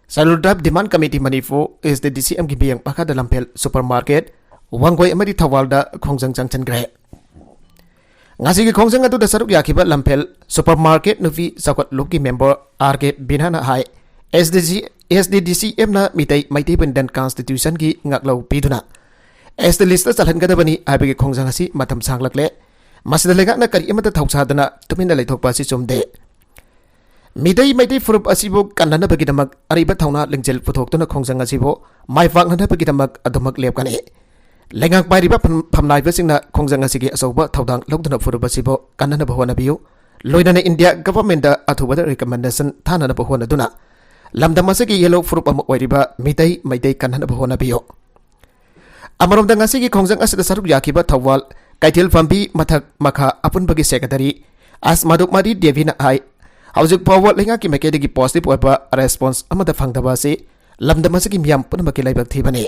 Scheduled Tribe Demand Committee Manipur, S D D C M ꯒꯤ ꯃꯤꯠꯌꯦꯡ ꯃꯈꯥꯗ ꯂꯝꯐꯦꯜ supermarket, ꯋꯥꯡꯒꯣꯏ ꯑꯃꯗꯤ ꯊꯧꯕꯥꯜꯗ ꯈꯣꯡꯖꯪ ꯆꯪꯁꯤꯟꯈ꯭ꯔꯦ꯫ ꯉꯁꯤꯒꯤ ꯈꯣꯡꯖꯪ ꯑꯗꯨꯗ ꯁꯔꯨꯛ ꯌꯥꯈꯤꯕ ꯂꯝꯐꯦꯜ supermarket ꯅꯨꯄꯤ ꯆꯥꯎꯈꯠ ꯂꯨꯞꯀꯤ member R K ꯕꯤꯅꯥꯅ ꯍꯥꯏ, S D C, S D D C M ꯅ ꯃꯤꯇꯩ ꯃꯩꯇꯩꯕꯨ Indian Constitution ꯒꯤ ꯉꯥꯛꯂꯧ ꯄꯤꯗꯨꯅ S T list ꯇ ꯆꯜꯍꯟꯒꯗꯕꯅꯤ ꯍꯥꯏꯕꯒꯤ ꯈꯣꯡꯖꯪ ꯑꯁꯤ ꯃꯇꯝ ꯁꯥꯡꯂꯛꯂꯦ꯫ ꯃꯁꯤꯗ ꯂꯩꯉꯥꯛꯅ ꯀꯔꯤ ꯑꯃꯠꯇ ꯊꯧꯁꯥꯗꯅ ꯇꯨꯃꯤꯟꯅ ꯂꯩꯊꯣꯛꯄ ꯑꯁꯤ ꯆꯨꯝꯗꯦ꯫ ꯃꯤꯇꯩ ꯃꯩꯇꯩ ꯐꯨꯔꯨꯞ ꯑꯁꯤꯕꯨ ꯀꯟꯅꯅꯕꯒꯤꯗꯃꯛ ꯑꯔꯤꯕ ꯊꯧꯅꯥ ꯂꯤꯡꯖꯦꯜ ꯄꯨꯊꯣꯛꯇꯨꯅ ꯈꯣꯡꯖꯪ ꯑꯁꯤꯕꯨ ꯃꯥꯏ ꯄꯥꯛꯅꯅꯕꯒꯤꯗꯃꯛ ꯑꯗꯨꯃꯛ ꯂꯦꯞꯀꯅꯤ꯫ ꯂꯩꯉꯥꯛ ꯄꯥꯏꯔꯤꯕ ꯐꯝ-, ꯐꯝꯅꯥꯏꯕꯁꯤꯡꯅ ꯈꯣꯡꯖꯪ ꯑꯁꯤꯒꯤ ꯑꯆꯧꯕ ꯊꯧꯗꯥꯡ ꯂꯧꯗꯨꯅ ꯐꯨꯔꯨꯞ ꯑꯁꯤꯕꯨ ꯀꯟꯅꯅꯕ ꯍꯣꯠꯅꯕꯤꯌꯨ꯫ ꯂꯣꯏꯅꯅ India Government ꯇ ꯑꯊꯨꯕꯗ recommendation ꯊꯥꯅꯅꯕ ꯍꯣꯠꯅꯗꯨꯅ ꯂꯝꯗꯝ ꯑꯁꯤꯒꯤ ꯌꯦꯜꯍꯧ ꯐꯨꯔꯨꯞ ꯑꯃ ꯑꯣꯏꯔꯤꯕ ꯃꯤꯇꯩ ꯃꯩꯇꯩ ꯀꯟꯅꯅꯕ ꯍꯣꯠꯅꯕꯤꯌꯨ꯫ ꯑꯃꯔꯣꯝꯗ ꯉꯁꯤꯒꯤ ꯈꯣꯡꯖꯪ ꯑꯁꯤꯗ ꯁꯔꯨꯛ ꯌꯥꯈꯤꯕ ꯊꯧꯕꯥꯜ ꯀꯩꯊꯦꯜ ꯐꯝꯕꯤ ꯃꯊꯛ ꯃꯈꯥ ꯑꯄꯨꯟꯕꯒꯤ secretary ꯑꯁ ꯃꯥꯙꯨꯃꯥꯔꯤ ꯗꯦꯕꯤꯅ ꯍꯥꯏ, ꯍꯧꯖꯤꯛ ꯐꯥꯎꯕ ꯂꯩꯉꯥꯛꯀꯤ ꯃꯥꯏꯀꯩꯗꯒꯤ positive ꯑꯣꯏꯕ response ꯑꯃꯠꯇ ꯐꯪꯗꯕ ꯑꯁꯤ ꯂꯝꯗꯝ ꯑꯁꯤꯒꯤ ꯃꯤꯌꯥꯝ ꯄꯨꯝꯅꯃꯛꯀꯤ ꯂꯥꯏꯕꯛ ꯊꯤꯕꯅꯤ꯫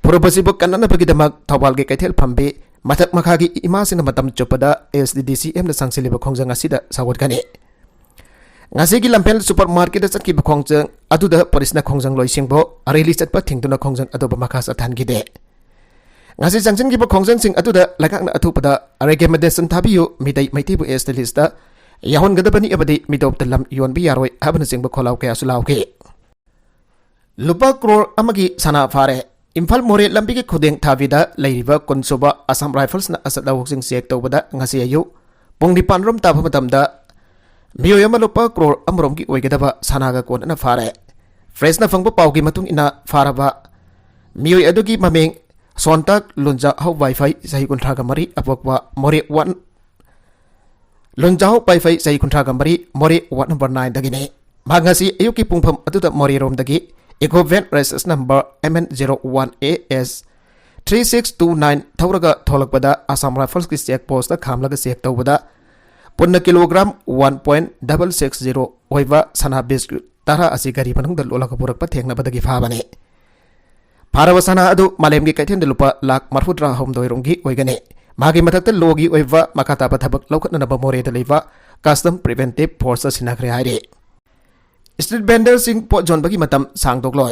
ꯐꯨꯔꯨꯞ ꯑꯁꯤꯕꯨ ꯀꯟꯅꯅꯕꯒꯤꯗꯃꯛ ꯊꯧꯕꯥꯜꯒꯤ ꯀꯩꯊꯦꯜ ꯐꯝꯕꯤ ꯃꯊꯛ ꯃꯈꯥꯒꯤ ꯏꯃꯥꯁꯤꯡꯅ ꯃꯇꯝ ꯆꯨꯞꯄꯗ S D D C M ꯅ ꯆꯪꯁꯤꯜꯂꯤꯕ ꯈꯣꯡꯖꯪ ꯑꯁꯤꯗ ꯁꯧꯒꯠꯀꯅꯤ꯫ ꯉꯁꯤꯒꯤ ꯂꯝꯐꯦꯜ supermarket ꯇ ꯆꯠꯈꯤꯕ ꯈꯣꯡꯖꯪ ꯑꯗꯨꯗ ꯄꯨꯂꯤꯁꯅ ꯈꯣꯡꯖꯪꯂꯣꯏꯁꯤꯡꯕꯨ rally ꯆꯠꯄ ꯊꯤꯡꯗꯨꯅ ꯈꯣꯡꯖꯪ ꯑꯗꯨꯕꯨ ꯃꯈꯥ ꯆꯠꯊꯍꯟꯈꯤꯗꯦ꯫ ꯉꯁꯤ ꯆꯪꯁꯤꯟꯈꯤꯕ ꯈꯣꯡꯖꯪꯁꯤꯡ ꯑꯗꯨꯗ ꯂꯩꯉꯥꯛꯅ ꯑꯊꯨꯕꯗ recommendation ꯊꯥꯕꯤꯌꯨ, ꯃꯤꯇꯩ ꯃꯩꯇꯩꯕꯨ S T list ꯇ ꯌꯥꯎꯍꯟꯒꯗꯕꯅꯤ ꯑꯃꯗꯤ ꯃꯤꯇꯣꯞꯇ ꯂꯝ ꯌꯣꯟꯕ ꯌꯥꯔꯣꯏ ꯍꯥꯏꯕꯅꯆꯤꯡꯕ ꯈꯣꯜꯂꯥꯎ ꯀꯌꯥꯁꯨ ꯂꯥꯎꯈꯤ꯫ ꯂꯨꯄꯥ ꯀ꯭ꯔꯣꯔ ꯑꯃꯒꯤ ꯁꯅꯥ ꯐꯥꯔꯦ꯫ ꯏꯝꯐꯥꯜ ꯃꯣꯔꯦ ꯂꯝꯕꯤꯒꯤ ꯈꯨꯗꯦꯡ ꯊꯥꯕꯤꯗ ꯂꯩꯔꯤꯕ ꯀꯨꯟ ꯁꯨꯕ Assam Rifles ꯅ ꯑꯆꯠ ꯑꯋꯣꯛꯁꯤꯡ check ꯇꯧꯕꯗ ꯉꯁꯤ ꯑꯌꯨꯛ ꯄꯨꯡ ꯅꯤꯄꯥꯟ ꯔꯣꯝ ꯇꯥꯕ ꯃꯇꯝꯗ ꯃꯤꯑꯣꯏ ꯑꯃ ꯂꯨꯄꯥ ꯀ꯭ꯔꯣꯔ ꯑꯃꯔꯣꯝꯒꯤ ꯑꯣꯏꯒꯗꯕ ꯁꯅꯥꯒ ꯀꯣꯟꯅꯅ ꯐꯥꯔꯦ꯫ ꯄ꯭ꯔꯦꯁꯅ ꯐꯪꯕ ꯄꯥꯎꯒꯤ ꯃꯇꯨꯡ ꯏꯟꯅ, ꯐꯥꯔꯕ ꯃꯤꯑꯣꯏ ꯑꯗꯨꯒꯤ ꯃꯃꯤꯡ ꯁꯣꯟꯇꯥꯛ ꯂꯨꯟꯖꯥꯍꯧ ꯋꯥꯏꯐꯥꯏ, ꯆꯍꯤ ꯀꯨꯟꯊ꯭ꯔꯥꯒ ꯃꯔꯤ, ꯑꯄꯣꯛꯄ ꯃꯣꯔꯦ ꯋꯥꯟ, ꯂꯨꯟꯖꯥꯍꯧ ꯄꯥꯏꯐꯩ, ꯆꯍꯤ ꯀꯨꯟꯊ꯭ꯔꯥꯒ ꯃꯔꯤ, ꯃꯣꯔꯦ ꯋꯥꯔꯗ ꯅꯝꯕꯔ ꯅꯥꯏꯟꯗꯒꯤꯅꯤ꯫ ꯃꯍꯥꯛ ꯉꯁꯤ ꯑꯌꯨꯛꯀꯤ ꯄꯨꯡꯐꯝ ꯑꯗꯨꯗ ꯃꯣꯔꯦꯔꯣꯝꯗꯒꯤ eco van registration number M N zero one A S three six two nine ꯊꯧꯔꯒ ꯊꯣꯛꯂꯛꯄꯗ ꯑꯁꯥꯝ ꯔꯥꯏꯐꯜꯁꯀꯤ ꯆꯦꯛ ꯄꯣꯁꯇ ꯈꯥꯝꯂꯒ ꯆꯦꯛ ꯇꯧꯕꯗ ꯄꯨꯟꯅ kilogram one point double six zero ꯑꯣꯏꯕ ꯁꯅꯥ ꯕꯤꯁꯀ꯭ꯋꯤꯠ ꯇꯔꯥ ꯑꯁꯤ ꯒꯥꯔꯤ ꯃꯅꯨꯡꯗ ꯂꯣꯠꯂꯒ ꯄꯨꯔꯛꯄ ꯊꯦꯡꯅꯕꯗꯒꯤ ꯐꯥꯕꯅꯤ꯫ ꯐꯥꯔꯕ ꯁꯅꯥ ꯑꯗꯨ ꯃꯥꯂꯦꯝꯒꯤ ꯀꯩꯊꯦꯜꯗ ꯂꯨꯄꯥ ꯂꯥꯈ ꯃꯔꯐꯨꯇꯔꯥ ꯍꯨꯝꯗꯣꯏ ꯔꯣꯝꯒꯤ ꯑꯣꯏꯒꯅꯤ꯫ ꯃꯥꯒꯤ ꯃꯊꯛꯇ ꯂꯣꯒꯤ ꯑꯣꯏꯕ ꯃꯈꯥ ꯇꯥꯕ ꯊꯕꯛ ꯂꯧꯈꯠꯅꯅꯕ ꯃꯣꯔꯦꯗ ꯂꯩꯕ ꯀꯁꯇꯝ ꯄ꯭ꯔꯤꯚꯦꯟꯇꯤꯚ ꯐꯣꯔꯁꯇ ꯁꯤꯟꯅꯈ꯭ꯔꯦ ꯍꯥꯏꯔꯤ꯫ ꯁ꯭ꯇ꯭ꯔꯤꯠ ꯚꯦꯟꯗꯔꯁꯤꯡ ꯄꯣꯠ ꯌꯣꯟꯕꯒꯤ ꯃꯇꯝ ꯁꯥꯡꯗꯣꯛꯂꯣꯏ꯫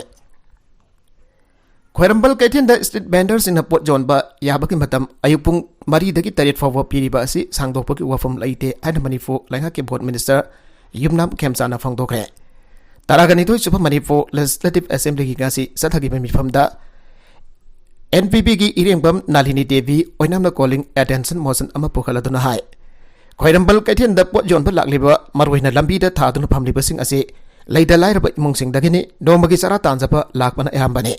ꯈ꯭ꯋꯥꯏꯔꯝꯕꯟ ꯀꯩꯊꯦꯜꯗ ꯁ꯭ꯇ꯭ꯔꯤꯠ ꯚꯦꯟꯗꯔꯁꯤꯡꯅ ꯄꯣꯠ ꯌꯣꯟꯕ ꯌꯥꯕꯒꯤ ꯃꯇꯝ ꯑꯌꯨꯛ ꯄꯨꯡ ꯃꯔꯤꯗꯒꯤ ꯇꯔꯦꯠ ꯐꯥꯎꯕ ꯄꯤꯔꯤꯕ ꯑꯁꯤ ꯁꯥꯡꯗꯣꯛꯄꯒꯤ ꯋꯥꯐꯝ ꯂꯩꯇꯦ ꯍꯥꯏꯅ ꯃꯅꯤꯄꯨꯔ ꯂꯩꯉꯥꯛꯀꯤ ꯕꯣꯔꯗ ꯃꯤꯅꯤꯁꯇꯔ ꯌꯨꯝꯅꯥꯝ ꯈꯦꯝꯆꯥꯟꯅ ꯐꯣꯡꯗꯣꯛꯈ꯭ꯔꯦ꯫ ꯇꯔꯥꯒ ꯅꯤꯊꯣꯏ ꯁꯨꯕ ꯃꯅꯤꯄꯨꯔ ꯂꯦꯖꯤꯁꯂꯦꯇꯤꯚ ꯑꯦꯁꯦꯝꯕ꯭ꯂꯤꯒꯤ ꯉꯁꯤ ꯆꯠꯊꯈꯤꯕ ꯃꯤꯐꯝꯗ N P P ꯒꯤ ꯏꯔꯦꯡꯕꯝ ꯅꯥꯂꯤꯅꯤ ꯗꯦꯕꯤ ꯑꯣꯏꯅꯥꯝꯅ calling attention motion ꯑꯃ ꯄꯨꯈꯠꯂꯗꯨꯅ ꯍꯥꯏ, ꯈ꯭ꯋꯥꯏꯔꯝꯕꯟ ꯀꯩꯊꯦꯜꯗ ꯄꯣꯠ ꯌꯣꯟꯕ ꯂꯥꯛꯂꯤꯕ, ꯃꯔꯨꯑꯣꯏꯅ ꯂꯝꯕꯤꯗ ꯊꯥꯗꯨꯅ ꯐꯝꯂꯤꯕꯁꯤꯡ ꯑꯁꯤ ꯂꯩꯇ ꯂꯥꯏꯔꯕ ꯏꯃꯨꯡꯁꯤꯡꯗꯒꯤꯅꯤ, ꯅꯣꯡꯃꯒꯤ ꯆꯔꯥ ꯇꯥꯟꯖꯕ ꯂꯥꯛꯄꯅ ꯑꯌꯥꯝꯕꯅꯤ꯫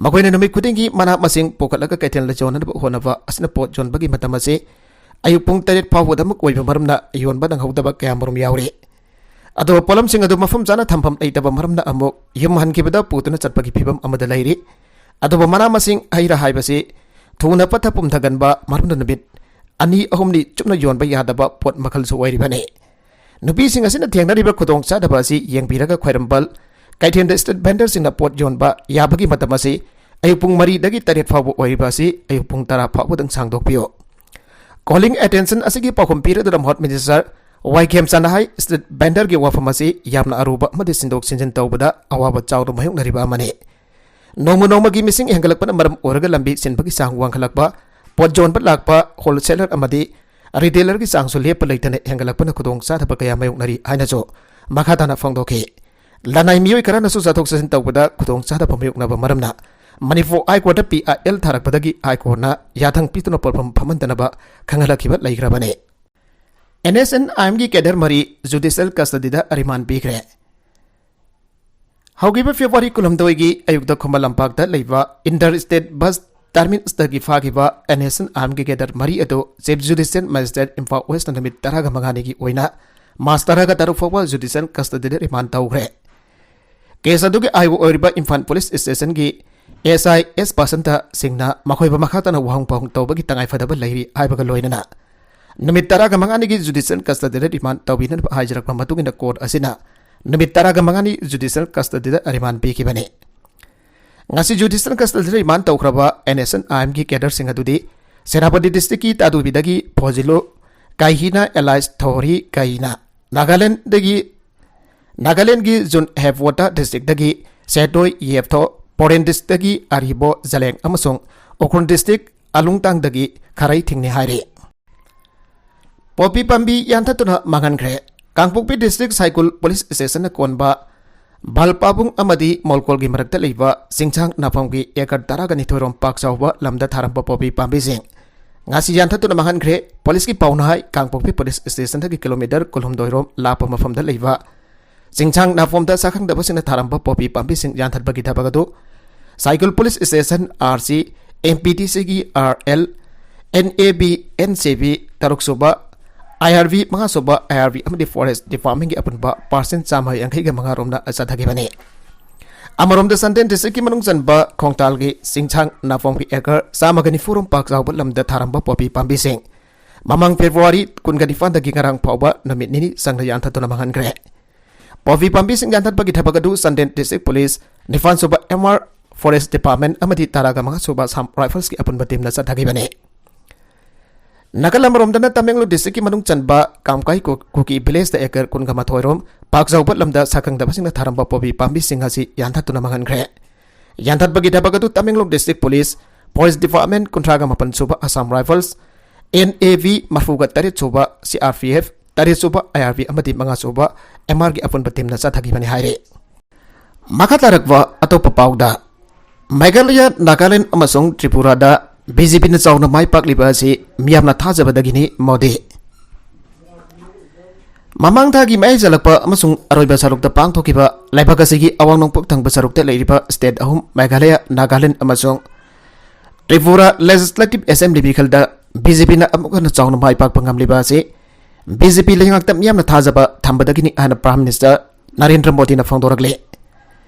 ꯃꯈꯣꯏꯅ ꯅꯨꯃꯤꯠ ꯈꯨꯗꯤꯡꯒꯤ ꯃꯅꯥ ꯃꯁꯤꯡ ꯄꯨꯈꯠꯂꯒ ꯀꯩꯊꯦꯜꯗ ꯌꯣꯟꯅꯅꯕ ꯍꯣꯠꯅꯕ ꯑꯁꯤꯅ ꯄꯣꯠ ꯌꯣꯟꯕꯒꯤ ꯃꯇꯝ ꯑꯁꯤ ꯑꯌꯨꯛ ꯄꯨꯡ ꯇꯔꯦꯠ ꯐꯥꯎꯕꯗꯃꯛ ꯑꯣꯏꯕ ꯃꯔꯝꯅ ꯌꯣꯟꯕ ꯅꯪꯍꯧꯗꯕ ꯀꯌꯥꯃꯔꯨꯝ ꯌꯥꯎꯔꯤ꯫ ꯑꯗꯨꯕꯨ ꯄꯣꯠꯂꯝꯁꯤꯡ ꯑꯗꯨ ꯃꯐꯝ ꯆꯥꯅ ꯊꯝꯐꯝ ꯂꯩꯇꯕ ꯃꯔꯝꯅ ꯑꯃꯨꯛ ꯌꯨꯝ ꯍꯟꯈꯤꯕꯗ ꯄꯨꯗꯨꯅ ꯆꯠꯄꯒꯤ ꯐꯤꯕꯝ ꯑꯃꯗ ꯂꯩꯔꯤ꯫ ꯑꯗꯨꯕꯨ ꯃꯅꯥ ꯃꯁꯤꯡ, ꯍꯩ ꯔꯥ ꯍꯥꯏꯕꯁꯤ ꯊꯨꯅ ꯄꯠꯊ ꯄꯨꯝꯊꯒꯟꯕ ꯃꯔꯝꯅ ꯅꯨꯃꯤꯠ ꯑꯅꯤ ꯑꯍꯨꯝꯅꯤ ꯆꯨꯞꯅ ꯌꯣꯟꯕ ꯌꯥꯗꯕ ꯄꯣꯠ ꯃꯈꯜꯁꯨ ꯑꯣꯏꯔꯤꯕꯅꯤ꯫ ꯅꯨꯄꯤꯁꯤꯡ ꯑꯁꯤꯅ ꯊꯦꯡꯅꯔꯤꯕ ꯈꯨꯗꯣꯡꯆꯥꯗꯕ ꯑꯁꯤ ꯌꯦꯡꯕꯤꯔꯒ ꯈ꯭ꯋꯥꯏꯔꯝꯕꯟ ꯀꯩꯊꯦꯜꯗ ꯁ꯭ꯇ꯭ꯔꯤꯠ ꯚꯦꯟꯗꯔꯁꯤꯡꯅ ꯄꯣꯠ ꯌꯣꯟꯕ ꯌꯥꯕꯒꯤ ꯃꯇꯝ ꯑꯁꯤ ꯑꯌꯨꯛ ꯄꯨꯡ ꯃꯔꯤꯗꯒꯤ ꯇꯔꯦꯠ ꯐꯥꯎꯕ ꯑꯣꯏꯔꯤꯕ ꯑꯁꯤ ꯑꯌꯨꯛ ꯄꯨꯡ ꯇꯔꯥ ꯐꯥꯎꯕꯗꯪ ꯁꯥꯡꯗꯣꯛꯄꯤꯌꯨ꯫ Calling attention ꯑꯁꯤꯒꯤ ꯄꯥꯎꯈꯨꯝ ꯄꯤꯔꯗꯨꯅ ꯃꯍꯨꯠ ꯃꯤꯅꯤꯁꯇꯔ ꯋꯥꯏ ꯈꯦꯝꯆꯥꯟꯅ ꯍꯥꯏ, ꯁ꯭ꯇ꯭ꯔꯤꯠ ꯚꯦꯟꯗꯔꯒꯤ ꯋꯥꯐꯝ ꯑꯁꯤ ꯌꯥꯝꯅ ꯑꯔꯨꯕ ꯑꯃꯗꯤ ꯁꯤꯟꯗꯣꯛ ꯁꯤꯟꯖꯤꯟ ꯇꯧꯕꯗ ꯑꯋꯥꯕ ꯆꯥꯎꯅ ꯃꯥꯌꯣꯛꯅꯔꯤꯕ ꯑꯃꯅꯤ꯫ ꯅꯣꯡꯃ ꯅꯣꯡꯃꯒꯤ ꯃꯤꯁꯤꯡ ꯍꯦꯟꯒꯠꯂꯛꯄꯅ ꯃꯔꯝ ꯑꯣꯏꯔꯒ ꯂꯝꯕꯤ ꯁꯤꯟꯕꯒꯤ ꯆꯥꯡ ꯋꯥꯡꯈꯠꯂꯛꯄ, ꯄꯣꯠ ꯌꯣꯟꯕ ꯂꯥꯛꯄ ꯍꯣꯜꯁꯦꯂꯔ ꯑꯃꯗꯤ ꯔꯤꯇꯦꯂꯔꯒꯤ ꯆꯥꯡꯁꯨ ꯂꯦꯞꯄ ꯂꯩꯇꯅ ꯍꯦꯟꯒꯠꯂꯛꯄꯅ ꯈꯨꯗꯣꯡꯆꯥꯗꯕ ꯀꯌꯥ ꯃꯥꯌꯣꯛꯅꯔꯤ ꯍꯥꯏꯅꯁꯨ ꯃꯈꯥ ꯇꯥꯅ ꯐꯣꯡꯗꯣꯛꯈꯤ꯫ ꯂꯅꯥꯏ ꯃꯤꯑꯣꯏ ꯈꯔꯅꯁꯨ ꯆꯠꯊꯣꯛ ꯆꯠꯁꯤꯟ ꯇꯧꯕꯗ ꯈꯨꯗꯣꯡꯆꯥꯗꯕ ꯃꯥꯌꯣꯛꯅꯕ ꯃꯔꯝꯅ ꯃꯅꯤꯄꯨꯔ ꯍꯥꯏ ꯀꯣꯔꯠꯇ P I L ꯊꯥꯔꯛꯄꯗꯒꯤ ꯍꯥꯏ ꯀꯣꯔꯠꯅ ꯌꯥꯊꯪ ꯄꯤꯗꯨꯅ ꯄꯣꯠꯐꯝ ꯐꯝꯍꯟꯗꯅꯕ ꯈꯪꯍꯜꯂꯛꯈꯤꯕ ꯂꯩꯈ꯭ꯔꯕꯅꯤ꯫ ꯑꯦꯟ ꯑꯦꯁ ꯑꯦꯟ ꯑꯥꯏ ꯑꯦꯝꯒꯤ ꯀꯦꯗꯔ ꯃꯔꯤ ꯖꯨꯗꯤꯁꯤꯌꯦꯜ ꯀꯁꯇꯗꯤꯗ ꯔꯤꯃꯥꯟ ꯄꯤꯈ꯭ꯔꯦ꯫ ꯍꯧꯈꯤꯕ ꯐꯦꯕ꯭ꯔꯨꯋꯥꯔꯤ ꯀꯨꯟꯍꯨꯝꯗꯣꯏꯒꯤ ꯑꯌꯨꯛꯇ ꯈꯨꯃꯟ ꯂꯝꯄꯥꯛꯇ ꯂꯩꯕ ꯏꯟꯇꯔ ꯏꯁꯇꯦꯠ ꯕꯁ ꯇꯔꯃꯤꯅꯁꯇꯒꯤ ꯐꯥꯈꯤꯕ ꯑꯦꯟ ꯑꯦꯁ ꯑꯦꯟ ꯑꯥꯏ ꯑꯦꯝꯒꯤ ꯀꯦꯗꯔ ꯃꯔꯤ ꯑꯗꯨ ꯆꯤꯐ ꯖꯨꯗꯤꯁꯤꯌꯦꯜ ꯃꯦꯖꯤꯁꯇ꯭ꯔꯦꯠ ꯏꯝꯐꯥꯜ ꯋꯦꯁꯅ ꯅꯨꯃꯤꯠ ꯇꯔꯥꯒ ꯃꯉꯥꯅꯤꯒꯤ ꯑꯣꯏꯅ ꯃꯥꯔꯆ ꯇꯔꯥꯒ ꯇꯔꯨꯛ ꯐꯥꯎꯕ ꯖꯨꯗꯤꯁꯤꯌꯦꯜ ꯀꯁꯇꯗꯤꯗ ꯔꯤꯃꯥꯟ ꯇꯧꯈ꯭ꯔꯦ꯫ ꯀꯦꯁ ꯑꯗꯨꯒꯤ ꯑꯥꯏ ꯑꯣ ꯑꯣꯏꯔꯤꯕ ꯏꯝꯐꯥꯜ ꯄꯨꯂꯤꯁ ꯁ꯭ꯇꯦꯁꯟꯒꯤ ꯑꯦꯁ ꯑꯥꯏ ꯑꯦꯁ ꯕꯁꯟꯇ ꯁꯤꯡꯅ ꯃꯈꯣꯏꯕꯨ ꯃꯈꯥ ꯇꯥꯅ ꯋꯥꯍꯪ ꯄꯥꯎꯍꯪ ꯇꯧꯕꯒꯤ ꯇꯉꯥꯏꯐꯗꯕ ꯂꯩꯔꯤ ꯍꯥꯏꯕꯒ ꯂꯣꯏꯅꯅ ꯅꯨꯃꯤꯠ ꯇꯔꯥꯒ ꯃꯉꯥꯅꯤꯒꯤ ꯖꯨꯗꯤꯁꯤꯌꯦꯜ ꯀꯁꯇꯗꯤꯗ ꯔꯤꯃꯥꯟ ꯇꯧꯕꯤꯅꯕ ꯍꯥꯏꯖꯔꯛꯄ ꯃꯇꯨꯡ ꯏꯟꯅ ꯀꯣꯔꯠ ꯑꯁꯤꯅ ꯅꯨꯃꯤꯠ ꯇꯔꯥꯒ ꯃꯉꯥꯅꯤ ꯖꯨꯗꯤꯁꯤꯌꯦꯜ ꯀꯁꯇꯗꯤꯗ ꯔꯤꯃꯥꯟ ꯄꯤꯈꯤꯕꯅꯤ꯫ ꯉꯁꯤ ꯖꯨꯗꯤꯁꯤꯌꯦꯜ ꯀꯁꯇꯗꯤꯗ ꯔꯤꯃꯥꯟ ꯇꯧꯈ꯭ꯔꯕ ꯑꯦꯟ ꯑꯦꯁ ꯑꯦꯟ ꯑꯥꯏ ꯑꯦꯝꯒꯤ ꯀꯦꯗꯔꯁꯤꯡ ꯑꯗꯨꯗꯤ ꯁꯦꯅꯥꯄꯇꯤ ꯗꯤꯁꯇ꯭ꯔꯤꯛꯀꯤ ꯇꯥꯗꯨꯕꯤꯗꯒꯤ ꯐꯣꯖꯤꯂꯣ ꯀꯥꯏꯍꯤꯅ ꯑꯦꯂꯥꯏꯁ ꯊꯣꯍꯣꯔꯤ ꯀꯥꯏꯍꯤꯅ, ꯅꯥꯒꯥꯂꯦꯟꯗꯒꯤ ꯅꯥꯒꯥꯂꯦꯟꯒꯤ ꯖꯨꯟ ꯍꯦꯞꯋꯣꯇꯥ ꯗꯤꯁꯇ꯭ꯔꯤꯛꯇꯒꯤ ꯁꯦꯇꯣꯏ ꯌꯦꯞꯊꯣ, ꯄꯣꯔꯦꯟ ꯗꯤꯁꯇ꯭ꯔꯤꯛꯇꯒꯤ ꯑꯔꯤꯕꯣ ꯖꯂꯦꯡ ꯑꯃꯁꯨꯡ ꯎꯈ꯭ꯔꯨꯜ ꯗꯤꯁꯇ꯭ꯔꯤꯛ ꯑꯂꯨꯡꯇꯥꯡꯗꯒꯤ ꯈꯔꯩ ꯊꯤꯡꯅꯤ ꯍꯥꯏꯔꯤ꯫ ꯄꯣꯄꯤ ꯄꯥꯝꯕꯤ ꯌꯥꯟꯊꯠꯇꯨꯅ ꯃꯥꯡꯍꯟꯈ꯭ꯔꯦ꯫ ꯀꯥꯡꯄꯣꯛꯄꯤ ꯗꯤꯁꯇ꯭ꯔꯤꯛ ꯁꯥꯏꯀꯨꯜ ꯄꯨꯂꯤꯁ ꯁ꯭ꯇꯦꯁꯟꯅ ꯀꯣꯟꯕ ꯕꯥꯜꯄꯥꯕꯨꯡ ꯑꯃꯗꯤ ꯃꯣꯜꯀꯣꯜꯒꯤ ꯃꯔꯛꯇ ꯂꯩꯕ ꯆꯤꯡꯁꯥꯡ ꯅꯥꯄꯝꯒꯤ ꯑꯦꯀꯔ ꯇꯔꯥꯒ ꯅꯤꯊꯣꯏ ꯔꯣꯝ ꯄꯥꯛ ꯆꯥꯎꯕ ꯂꯝꯗ ꯊꯥꯔꯝꯕ ꯄꯣꯄꯤ ꯄꯥꯝꯕꯤꯁꯤꯡ ꯉꯁꯤ ꯌꯥꯟꯊꯠꯇꯨꯅ ꯃꯥꯡꯍꯟꯈ꯭ꯔꯦ꯫ ꯄꯨꯂꯤꯁꯀꯤ ꯄꯥꯎꯅ ꯍꯥꯏ, ꯀꯥꯡꯄꯣꯛꯄꯤ ꯄꯨꯂꯤꯁ ꯁ꯭ꯇꯦꯁꯟꯗꯒꯤ ꯀꯤꯂꯣꯃꯤꯇꯔ ꯀꯨꯟꯍꯨꯝꯗꯣꯏ ꯔꯣꯝ ꯂꯥꯞꯄ ꯃꯐꯝꯗ ꯂꯩꯕ ꯆꯤꯡꯁꯥꯡ ꯅꯥꯄꯣꯝꯗ ꯁꯥꯈꯪꯗꯕꯁꯤꯡꯅ ꯊꯥꯔꯝꯕ ꯄꯣꯄꯤ ꯄꯥꯝꯕꯤꯁꯤꯡ ꯌꯥꯟꯊꯠꯄꯒꯤ ꯊꯕꯛ ꯑꯗꯨ Saikul police station, R C, M P T ꯁꯤꯒꯤ R L, N A B, N C B ꯇꯔꯨꯛ ꯁꯨꯕ, ꯑꯥꯏ ꯑꯥꯔ ꯕꯤ ꯃꯉꯥ ꯁꯨꯕ, ꯑꯥꯏ ꯑꯥꯔ ꯕꯤ ꯑꯃꯗꯤ ꯐꯣꯔꯦꯁ ꯗꯤꯄꯥꯔꯠꯃꯦꯟꯒꯤ ꯑꯄꯨꯟꯕ ꯄꯥꯔꯁꯟ ꯆꯥꯝꯃ ꯌꯥꯡꯈꯩꯒ ꯃꯉꯥ ꯔꯣꯝꯅ ꯆꯠꯊꯈꯤꯕꯅꯤ꯫ ꯑꯃꯔꯣꯝꯗ ꯆꯥꯟꯗꯦꯜ ꯗꯤꯁꯇ꯭ꯔꯤꯛꯀꯤ ꯃꯅꯨꯡ ꯆꯟꯕ ꯈꯣꯡꯇꯥꯜꯒꯤ ꯆꯤꯡꯁꯥꯡ ꯅꯥꯄꯣꯝꯒꯤ ꯑꯦꯀꯔ ꯆꯥꯝꯃꯒ ꯅꯤꯐꯨ ꯔꯣꯝ ꯄꯥꯛ ꯆꯥꯎꯕ ꯂꯝꯗ ꯊꯥꯔꯝꯕ ꯄꯣꯄꯤ ꯄꯥꯝꯕꯤꯁꯤꯡ ꯃꯃꯥꯡ ꯐꯦꯕ꯭ꯔꯨꯋꯥꯔꯤ ꯀꯨꯟꯒ ꯅꯤꯄꯥꯟꯗꯒꯤ ꯉꯔꯥꯡ ꯐꯥꯎꯕ ꯅꯨꯃꯤꯠ ꯅꯤꯅꯤ ꯆꯪꯅ ꯌꯥꯟꯊꯠꯇꯨꯅ ꯃꯥꯡꯍꯟꯈ꯭ꯔꯦ꯫ ꯄꯣꯄꯤ ꯄꯥꯝꯕꯤꯁꯤꯡ ꯌꯥꯟꯊꯠꯄꯒꯤ ꯊꯕꯛ ꯑꯗꯨ ꯆꯥꯟꯗꯦꯜ ꯗꯤꯁꯇ꯭ꯔꯤꯛ ꯄꯨꯂꯤꯁ, ꯅꯤꯄꯥꯟ ꯁꯨꯕ ꯑꯦꯝ ꯑꯥꯔ ꯐꯣꯔꯦꯁ ꯗꯤꯄꯥꯔꯠꯃꯦꯟ ꯑꯃꯗꯤ ꯇꯔꯥꯒ ꯃꯉꯥ ꯁꯨꯕ ꯑꯁꯥꯝ ꯔꯥꯏꯐꯜꯁꯀꯤ ꯑꯄꯨꯟꯕ ꯇꯤꯝꯅ ꯆꯠꯊꯈꯤꯕꯅꯤ꯫ ꯅꯥꯀꯜ ꯑꯃꯔꯣꯝꯗꯅ ꯇꯃꯦꯡꯂꯣꯡ ꯗꯤꯁꯇ꯭ꯔꯤꯛꯀꯤ ꯃꯅꯨꯡ ꯆꯟꯕ ꯀꯥꯝꯀꯥꯏ ꯀꯨ-, ꯀꯨꯀꯤ ꯚꯤꯂꯦꯖꯇ ꯑꯦꯀꯔ ꯀꯨꯟꯒ ꯃꯥꯊꯣꯏ ꯔꯣꯝ ꯄꯥꯛ ꯆꯥꯎꯕ ꯂꯝꯗ ꯁꯥꯈꯪꯗꯕꯁꯤꯡꯅ ꯊꯥꯔꯝꯕ ꯄꯣꯄꯤ ꯄꯥꯝꯕꯤꯁꯤꯡ ꯑꯁꯤ ꯌꯥꯟꯊꯠꯇꯨꯅ ꯃꯥꯡꯍꯟꯈ꯭ꯔꯦ꯫ ꯌꯥꯟꯊꯠꯄꯒꯤ ꯊꯕꯛ ꯑꯗꯨ Tamenglong district police, forest department, ꯀꯨꯟꯊ꯭ꯔꯥꯒ ꯃꯥꯄꯟ ꯁꯨꯕ Assam rifles, N A V ꯃꯔꯐꯨꯒ ꯇꯔꯦꯠ ꯁꯨꯕ ꯁꯤ ꯑꯥꯔ ꯄꯤ ꯑꯦꯐ, ꯇꯔꯦꯠ ꯁꯨꯕ ꯑꯥꯏ ꯑꯥꯔ ꯕꯤ ꯑꯃꯗꯤ ꯃꯉꯥ ꯁꯨꯕ ꯑꯦꯝ ꯑꯥꯔꯒꯤ ꯑꯄꯨꯟꯕ ꯇꯤꯝꯅ ꯆꯠꯊꯈꯤꯕꯅꯤ ꯍꯥꯏꯔꯤ꯫ ꯃꯈꯥ ꯇꯥꯔꯛꯄ ꯑꯇꯣꯞꯄ ꯄꯥꯎꯗ, ꯃꯦꯘꯥꯂꯌꯥ, ꯅꯥꯒꯥꯂꯦꯟ ꯑꯃꯁꯨꯡ ꯇ꯭ꯔꯤꯄꯨꯔꯥꯗ ꯕꯤ ꯖꯦ ꯄꯤꯅ ꯆꯥꯎꯅ ꯃꯥꯏ ꯄꯥꯛꯂꯤꯕ ꯑꯁꯤ ꯃꯤꯌꯥꯝꯅ ꯊꯥꯖꯕꯗꯒꯤꯅꯤ, ꯃꯣꯗꯤ꯫ ꯃꯃꯥꯡ ꯊꯥꯒꯤ ꯃꯌꯥꯏ ꯆꯜꯂꯛꯄ ꯑꯃꯁꯨꯡ ꯑꯔꯣꯏꯕ ꯁꯔꯨꯛꯇ ꯄꯥꯡꯊꯣꯛꯈꯤꯕ ꯂꯩꯕꯥꯛ ꯑꯁꯤꯒꯤ ꯑꯋꯥꯡ ꯅꯣꯡꯄꯣꯛ ꯊꯪꯕ ꯁꯔꯨꯛꯇ ꯂꯩꯔꯤꯕ state ꯑꯍꯨꯝ, ꯃꯦꯘꯥꯂꯌꯥ, ꯅꯥꯒꯥꯂꯦꯟꯗ ꯑꯃꯁꯨꯡ ꯇ꯭ꯔꯤꯄꯨꯔꯥ Legislative Assembly ꯃꯤꯈꯜꯗ BJPꯅ ꯑꯃꯨꯛ ꯍꯟꯅ ꯆꯥꯎꯅ ꯃꯥꯏ ꯄꯥꯛꯄ ꯉꯝꯂꯤꯕ ꯑꯁꯤ BJP ꯂꯩꯉꯥꯛꯇ ꯃꯤꯌꯥꯝꯅ ꯊꯥꯖꯕ ꯊꯝꯕꯗꯒꯤꯅꯤ ꯍꯥꯏꯅ Prime Minister ꯅꯔꯦꯟꯗ꯭ꯔ ꯃꯣꯗꯤꯅ ꯐꯣꯡꯗꯣꯔꯛꯂꯤ꯫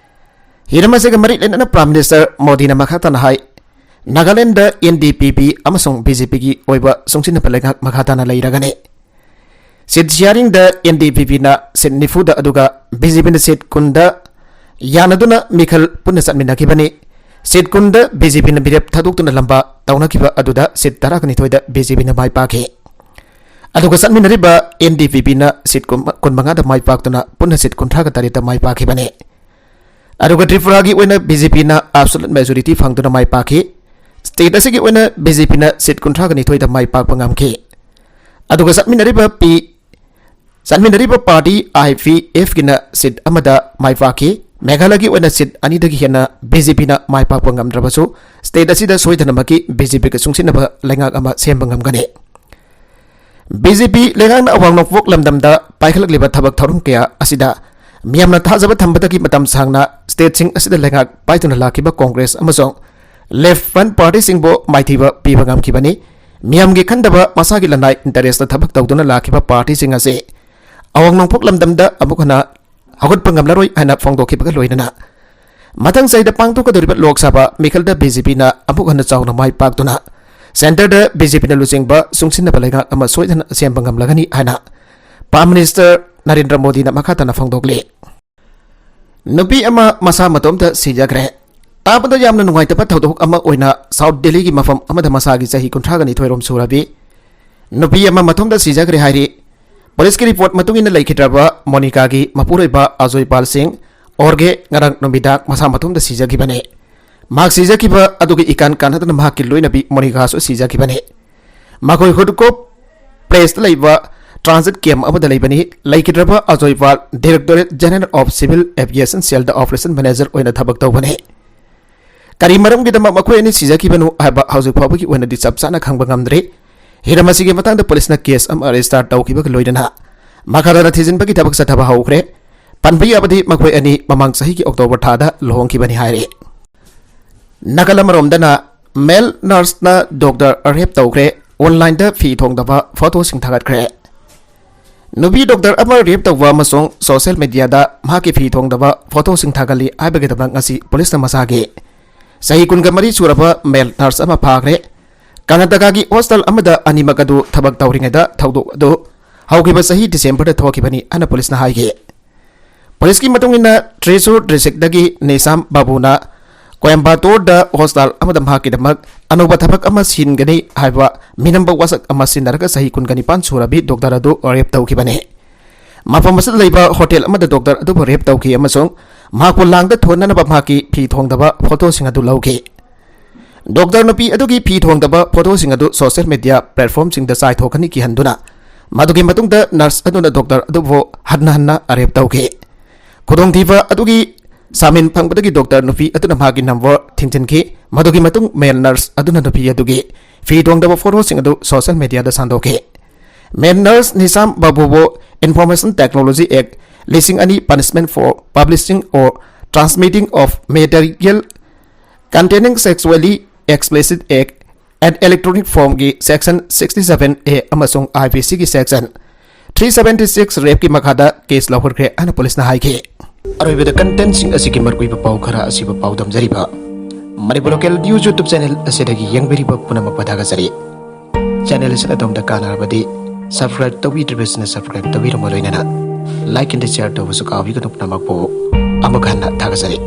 ꯍꯤꯔꯝ ꯑꯁꯤꯒ ꯃꯔꯤ ꯂꯩꯅꯅ Prime Minister ꯃꯣꯗꯤꯅ ꯃꯈꯥ ꯇꯥꯅ ꯍꯥꯏ, ꯅꯥꯒꯥꯂꯦꯟꯗ NDPP ꯑꯃꯁꯨꯡ BJPꯒꯤ ꯑꯣꯏꯕ ꯁꯨꯡꯁꯤꯟꯅꯕ ꯂꯩꯉꯥꯛ ꯃꯈꯥ ꯇꯥꯅ ꯂꯩꯔꯒꯅꯤ꯫ Seat sharingꯗ NDPPꯅ seat ꯅꯤꯐꯨꯗ, ꯑꯗꯨꯒ BJPꯅ seat ꯀꯨꯟꯗ ꯌꯥꯅꯗꯨꯅ ꯃꯤꯈꯜ ꯄꯨꯟꯅ ꯆꯠꯃꯤꯟꯅꯈꯤꯕꯅꯤ꯫ Seat ꯀꯨꯟꯗ BJPꯅ ꯃꯤꯔꯦꯞ ꯊꯥꯗꯣꯛꯇꯨꯅ ꯂꯝꯕꯥ ꯇꯧꯅꯈꯤꯕ ꯑꯗꯨꯗ seat ꯇꯔꯥꯒ ꯅꯤꯊꯣꯏꯗ BJPꯅ ꯃꯥꯏ ꯄꯥꯛꯈꯤ꯫ ꯑꯗꯨꯒ ꯆꯠꯃꯤꯟꯅꯔꯤꯕ NDPPꯅ seat ꯀꯨꯟ-, ꯀꯨꯟꯃꯉꯥꯗ ꯃꯥꯏ ꯄꯥꯛꯇꯨꯅ ꯄꯨꯟꯅ seat ꯀꯨꯟꯊ꯭ꯔꯥꯒ ꯇꯔꯦꯠꯇ ꯃꯥꯏ ꯄꯥꯛꯈꯤꯕꯅꯤ꯫ ꯑꯗꯨꯒ ꯇ꯭ꯔꯤꯄꯨꯔꯥꯒꯤ ꯑꯣꯏꯅ BJPꯅ absolute majority ꯐꯪꯗꯨꯅ ꯃꯥꯏ ꯄꯥꯛꯈꯤ꯫ State ꯑꯁꯤꯒꯤ ꯑꯣꯏꯅ BJPꯅ seat ꯀꯨꯟꯊ꯭ꯔꯥꯒ ꯅꯤꯊꯣꯏꯗ ꯃꯥꯏ ꯄꯥꯛꯄ ꯉꯝꯈꯤ꯫ ꯑꯗꯨꯒ ꯆꯠꯃꯤꯟꯅꯔꯤꯕ ꯄꯤ-, ꯆꯠꯃꯤꯟꯅꯔꯤꯕ party IPFꯀꯤꯅ seat ꯑꯃꯗ ꯃꯥꯏ ꯄꯥꯛꯈꯤ꯫ ꯃꯦꯘꯥꯂꯌꯒꯤ ꯑꯣꯏꯅ seat ꯑꯅꯤꯗꯒꯤ ꯍꯦꯟꯅ BJPꯅ ꯃꯥꯏ ꯄꯥꯛꯄ ꯉꯝꯗ꯭ꯔꯕꯁꯨ, state ꯑꯁꯤꯗ ꯁꯣꯏꯗꯅꯃꯛꯀꯤ BJPꯒ ꯆꯨꯡꯁꯤꯟꯅꯕ ꯂꯩꯉꯥꯛ ꯑꯃ ꯁꯦꯝꯕ ꯉꯝꯒꯅꯤ꯫ BJP ꯂꯩꯉꯥꯛꯅ ꯑꯋꯥꯡ ꯅꯣꯡꯄꯣꯛ ꯂꯝꯗꯝꯗ ꯄꯥꯏꯈꯠꯂꯛꯂꯤꯕ ꯊꯕꯛ ꯊꯧꯔꯝ ꯀꯌꯥ ꯑꯁꯤꯗ ꯃꯤꯌꯥꯝꯅ ꯊꯥꯖꯕ ꯊꯝꯕꯗꯒꯤ ꯃꯇꯝ ꯁꯥꯡꯅ stateꯁꯤꯡ ꯑꯁꯤꯗ ꯂꯩꯉꯥꯛ ꯄꯥꯏꯗꯨꯅ ꯂꯥꯛꯈꯤꯕ Congress ꯑꯃꯁꯨꯡ Left Front partyꯁꯤꯡꯕꯨ ꯃꯥꯏꯊꯤꯕ ꯄꯤꯕ ꯉꯝꯈꯤꯕꯅꯤ꯫ ꯃꯤꯌꯥꯝꯒꯤ ꯈꯟꯗꯕ, ꯃꯁꯥꯒꯤ ꯂꯅꯥꯏ interestꯇ ꯊꯕꯛ ꯇꯧꯗꯨꯅ ꯂꯥꯛꯈꯤꯕ partyꯁꯤꯡ ꯑꯁꯤ ꯑꯋꯥꯡ ꯅꯣꯡꯄꯣꯛ ꯂꯝꯗꯝꯗ ꯑꯃꯨꯛ ꯍꯟꯅ ꯍꯧꯒꯠꯄ ꯉꯝꯂꯔꯣꯏ ꯍꯥꯏꯅ ꯐꯣꯡꯗꯣꯛꯈꯤꯕꯒ ꯂꯣꯏꯅꯅ, ꯃꯊꯪ ꯆꯍꯤꯗ ꯄꯥꯡꯊꯣꯛꯀꯗꯧꯔꯤꯕ ꯂꯣꯛ ꯁꯚꯥ ꯃꯤꯈꯜꯗ BJPꯅ ꯑꯃꯨꯛ ꯍꯟꯅ ꯆꯥꯎꯅ ꯃꯥꯏ ꯄꯥꯛꯇꯨꯅ centreꯗ BJPꯅ ꯂꯨꯆꯤꯡꯕ ꯆꯨꯡꯁꯤꯟꯅꯕ ꯂꯩꯉꯥꯛ ꯑꯃ ꯁꯣꯏꯗꯅ ꯁꯦꯝꯕ ꯉꯝꯂꯒꯅꯤ ꯍꯥꯏꯅ Prime Minister ꯅꯔꯦꯟꯗ꯭ꯔ ꯃꯣꯗꯤꯅ ꯃꯈꯥ ꯇꯥꯅ ꯐꯣꯡꯗꯣꯛꯂꯤ꯫ ꯅꯨꯄꯤ ꯑꯃ ꯃꯁꯥ ꯃꯇꯣꯝꯇ ꯁꯤꯖꯈ꯭ꯔꯦ꯫ ꯇꯥꯕꯗ ꯌꯥꯝꯅ ꯅꯨꯡꯉꯥꯏꯇꯕ ꯊꯧꯗꯣꯛ ꯑꯃ ꯑꯣꯏꯅ South Delhiꯒꯤ ꯃꯐꯝ ꯑꯃꯗ ꯃꯁꯥꯒꯤ ꯆꯍꯤ ꯀꯨꯟꯊ꯭ꯔꯥꯒ ꯅꯤꯊꯣꯏ ꯔꯣꯝ ꯁꯨꯔꯕꯤ ꯅꯨꯄꯤ ꯑꯃ ꯃꯇꯣꯝꯇ ꯁꯤꯖꯈ꯭ꯔꯦ ꯍꯥꯏꯔꯤ꯫ Policeꯀꯤ report ꯃꯇꯨꯡ ꯏꯟꯅ, ꯂꯩꯈꯤꯗ꯭ꯔꯕ ꯃꯣꯅꯤꯀꯥꯒꯤ ꯃꯄꯨꯔꯣꯏꯕ ꯑꯖꯣꯏ ꯄꯥꯜ ꯁꯤꯡ ꯑꯣꯔꯒꯦ ꯉꯔꯥꯡ ꯅꯨꯃꯤꯗꯥꯡ ꯃꯁꯥ ꯃꯇꯣꯝꯇ ꯁꯤꯖꯈꯤꯕꯅꯤ꯫ ꯃꯍꯥꯛ ꯁꯤꯖꯈꯤꯕ ꯑꯗꯨꯒꯤ ꯏꯀꯥꯟ ꯀꯥꯟꯅꯗꯅ ꯃꯍꯥꯛꯀꯤ ꯂꯣꯏꯅꯕꯤ ꯃꯣꯅꯤꯀꯥꯁꯨ ꯁꯤꯖꯈꯤꯕꯅꯤ꯫ ꯃꯈꯣꯏ ꯍꯨꯗꯀꯣꯞ Placeꯇ ꯂꯩꯕ transit camp ꯑꯃꯗ ꯂꯩꯕꯅꯤ꯫ ꯂꯩꯈꯤꯗ꯭ꯔꯕ ꯑꯖꯣꯏ ꯄꯥꯜ Directorate General of Civil Aviation Cellꯗ operation manager ꯑꯣꯏꯅ ꯊꯕꯛ ꯇꯧꯕꯅꯤ꯫ ꯀꯔꯤ ꯃꯔꯝꯒꯤꯗꯃꯛ ꯃꯈꯣꯏ ꯑꯅꯤ ꯁꯤꯖꯈꯤꯕꯅꯣ ꯍꯥꯏꯕ ꯍꯧꯖꯤꯛ ꯐꯥꯎꯕꯒꯤ ꯑꯣꯏꯅꯗꯤ ꯆꯞ ꯆꯥꯅ ꯈꯪꯕ ꯉꯝꯗ꯭ꯔꯤ꯫ ꯍꯤꯔꯝ ꯑꯁꯤꯒꯤ ꯃꯇꯥꯡꯗ policeꯅ case ꯑꯃ register ꯇꯧꯈꯤꯕꯒ ꯂꯣꯏꯅꯅ ꯃꯈꯥ ꯇꯥꯅ ꯊꯤꯖꯤꯟꯕꯒꯤ ꯊꯕꯛ ꯆꯠꯊꯕ ꯍꯧꯈ꯭ꯔꯦ꯫ ꯄꯟꯕ ꯌꯥꯕꯗꯤ ꯃꯈꯣꯏ ꯑꯅꯤ ꯃꯃꯥꯡ ꯆꯍꯤꯒꯤ October ꯊꯥꯗ ꯂꯨꯍꯣꯡꯈꯤꯕꯅꯤ ꯍꯥꯏꯔꯤ꯫ ꯅꯥꯀꯜ ꯑꯃꯔꯣꯝꯗꯅ, ꯃꯦꯜ ꯅꯔꯁꯅ ꯗꯣꯛꯇꯔ ꯔꯦꯞ ꯇꯧꯈ꯭ꯔꯦ, ꯑꯣꯟꯂꯥꯏꯟꯗ ꯐꯤ ꯊꯣꯡꯗꯕ ꯐꯣꯇꯣꯁꯤꯡ ꯊꯥꯒꯠꯈ꯭ꯔꯦ꯫ ꯅꯨꯄꯤ ꯗꯣꯛꯇꯔ ꯑꯃ ꯔꯦꯞ ꯇꯧꯕ ꯑꯃꯁꯨꯡ ꯁꯣꯁꯤꯌꯦꯜ ꯃꯤꯗꯤꯌꯥꯗ ꯃꯍꯥꯛꯀꯤ ꯐꯤ ꯊꯣꯡꯗꯕ ꯐꯣꯇꯣꯁꯤꯡ ꯊꯥꯒꯠꯂꯤ ꯍꯥꯏꯕꯒꯤꯗꯃꯛ ꯉꯁꯤ ꯄꯨꯂꯤꯁꯅ ꯃꯁꯥꯒꯤ ꯆꯍꯤ ꯀꯨꯟꯒ ꯃꯔꯤ ꯁꯨꯔꯕ ꯃꯦꯜ ꯅꯔꯁ ꯑꯃ ꯐꯥꯈ꯭ꯔꯦ꯫ ꯀꯔꯅꯥꯇꯀꯥꯒꯤ ꯍꯣꯁꯇꯦꯜ ꯑꯃꯗ ꯑꯅꯤꯃꯛ ꯑꯗꯨ ꯊꯕꯛ ꯇꯧꯔꯤꯉꯩꯗ ꯊꯧꯗꯣꯛ ꯑꯗꯨ ꯍꯧꯈꯤꯕ ꯆꯍꯤ ꯗꯤꯁꯦꯝꯕꯔꯗ ꯊꯣꯛꯈꯤꯕꯅꯤ ꯍꯥꯏꯅ ꯄꯨꯂꯤꯁꯅ ꯍꯥꯏꯈꯤ꯫ ꯄꯨꯂꯤꯁꯀꯤ ꯃꯇꯨꯡ ꯏꯟꯅ, ꯇ꯭ꯔꯤꯁꯨꯔ ꯗꯤꯁꯇ꯭ꯔꯤꯛꯇꯒꯤ ꯅꯤꯁꯥꯝ ꯕꯥꯕꯨꯅ ꯀꯣꯌꯝꯕꯇꯣꯔꯗ ꯍꯣꯁꯇꯦꯜ ꯑꯃꯗ ꯃꯍꯥꯛꯀꯤꯗꯃꯛ ꯑꯅꯧꯕ ꯊꯕꯛ ꯑꯃ ꯁꯤꯟꯒꯅꯤ ꯍꯥꯏꯕ ꯃꯤꯅꯝꯕ ꯋꯥꯁꯛ ꯑꯃ ꯁꯤꯟꯅꯔꯒ ꯆꯍꯤ ꯀꯨꯟꯒ ꯅꯤꯄꯥꯟ ꯁꯨꯔꯕꯤ ꯗꯣꯛꯇꯔ ꯑꯗꯨ ꯔꯦꯞ ꯇꯧꯈꯤꯕꯅꯤ꯫ ꯃꯐꯝ ꯑꯁꯤꯗ ꯂꯩꯕ ꯍꯣꯇꯦꯜ ꯑꯃꯗ ꯗꯣꯛꯇꯔ ꯑꯗꯨꯕꯨ ꯔꯦꯞ ꯇꯧꯈꯤ ꯑꯃꯁꯨꯡ ꯃꯍꯥꯛꯄꯨ ꯂꯥꯡꯗ ꯊꯣꯟꯅꯅꯕ ꯃꯍꯥꯛꯀꯤ ꯐꯤ ꯊꯣꯡꯗꯕ ꯐꯣꯇꯣꯁꯤꯡ ꯑꯗꯨ ꯂꯧꯈꯤ꯫ ꯗꯣꯛꯇꯔ ꯅꯨꯄꯤ ꯑꯗꯨꯒꯤ ꯐꯤ ꯊꯣꯡꯗꯕ ꯐꯣꯇꯣꯁꯤꯡ ꯑꯗꯨ ꯁꯣꯁꯤꯌꯦꯜ ꯃꯤꯗꯤꯌꯥ ꯄ꯭ꯂꯦꯠꯐꯣꯔꯝꯁꯤꯡꯗ ꯆꯥꯏꯊꯣꯛꯀꯅꯤ ꯀꯤꯍꯟꯗꯨꯅ꯫ ꯃꯗꯨꯒꯤ ꯃꯇꯨꯡꯗ ꯅꯔꯁ ꯑꯗꯨꯅ ꯗꯣꯛꯇꯔ ꯑꯗꯨꯕꯨ ꯍꯟꯅ ꯍꯟꯅ ꯔꯦꯞ ꯇꯧꯈꯤ꯫ ꯈꯨꯗꯣꯡꯊꯤꯕ ꯑꯗꯨꯒꯤ ꯁꯥꯃꯤꯟ ꯐꯪꯕꯗꯒꯤ ꯗꯣꯛꯇꯔ ꯅꯨꯄꯤ ꯑꯗꯨꯅ ꯃꯍꯥꯛꯀꯤ ꯅꯝꯕꯔ ꯊꯤꯡꯖꯤꯟꯈꯤ꯫ ꯃꯗꯨꯒꯤ ꯃꯇꯨꯡ ꯃꯦꯜ ꯅꯔꯁ ꯑꯗꯨꯅ ꯅꯨꯄꯤ ꯑꯗꯨꯒꯤ ꯐꯤ ꯊꯣꯡꯗꯕ ꯐꯣꯇꯣꯁꯤꯡ ꯑꯗꯨ ꯁꯣꯁꯤꯌꯦꯜ ꯃꯤꯗꯤꯌꯥꯗ ꯁꯟꯗꯣꯛꯈꯤ꯫ ꯃꯦꯜ ꯅꯔꯁ ꯅꯤꯁꯥꯝ ꯕꯥꯕꯨꯕꯨ Information Technology Act ꯂꯤꯁꯤꯡ ꯑꯅꯤ, Punishment for Publishing or Transmitting of Material Containing Sexually Explicit Act and Electronic Formꯒꯤ Section sixty seven A ꯑꯃꯁꯨꯡ I P Cꯒꯤ Section three seventy six ꯔꯦꯞꯀꯤ ꯃꯈꯥꯗ ꯀꯦꯁ ꯂꯧꯈꯠꯈ꯭ꯔꯦ ꯍꯥꯏꯅ ꯄꯨꯂꯤꯁꯅ ꯍꯥꯏꯈꯤ꯫ ꯑꯔꯣꯏꯕꯗ ꯀꯟꯇꯦꯟꯁꯤꯡ ꯑꯁꯤꯒꯤ ꯃꯔꯨꯑꯣꯏꯕ ꯄꯥꯎ ꯈꯔ ꯑꯁꯤꯕꯨ ꯄꯥꯎꯗꯝꯖꯔꯤꯕ Manipur local news YouTube channel ꯑꯁꯤꯗꯒꯤ ꯌꯦꯡꯕꯤꯔꯤꯕ ꯄꯨꯝꯅꯃꯛꯄꯨ ꯊꯥꯒꯠꯆꯔꯤ꯫ ꯆꯦꯅꯦꯜ ꯑꯁꯤꯅ ꯑꯗꯣꯝꯗ ꯀꯥꯟꯅꯔꯕꯗꯤ subscribe ꯇꯧꯕꯤꯗ꯭ꯔꯤꯕꯁꯤꯡꯅ subscribe ꯇꯧꯕꯤꯔꯝꯕ ꯂꯣꯏꯅꯅ like and share ꯇꯧꯕꯁꯨ ꯀꯥꯎꯕꯤꯒꯅꯨ꯫ ꯄꯨꯝꯅꯃꯛꯄꯨ ꯑꯃꯨꯛ ꯍꯟꯅ ꯊꯥꯒꯠꯆꯔꯤ꯫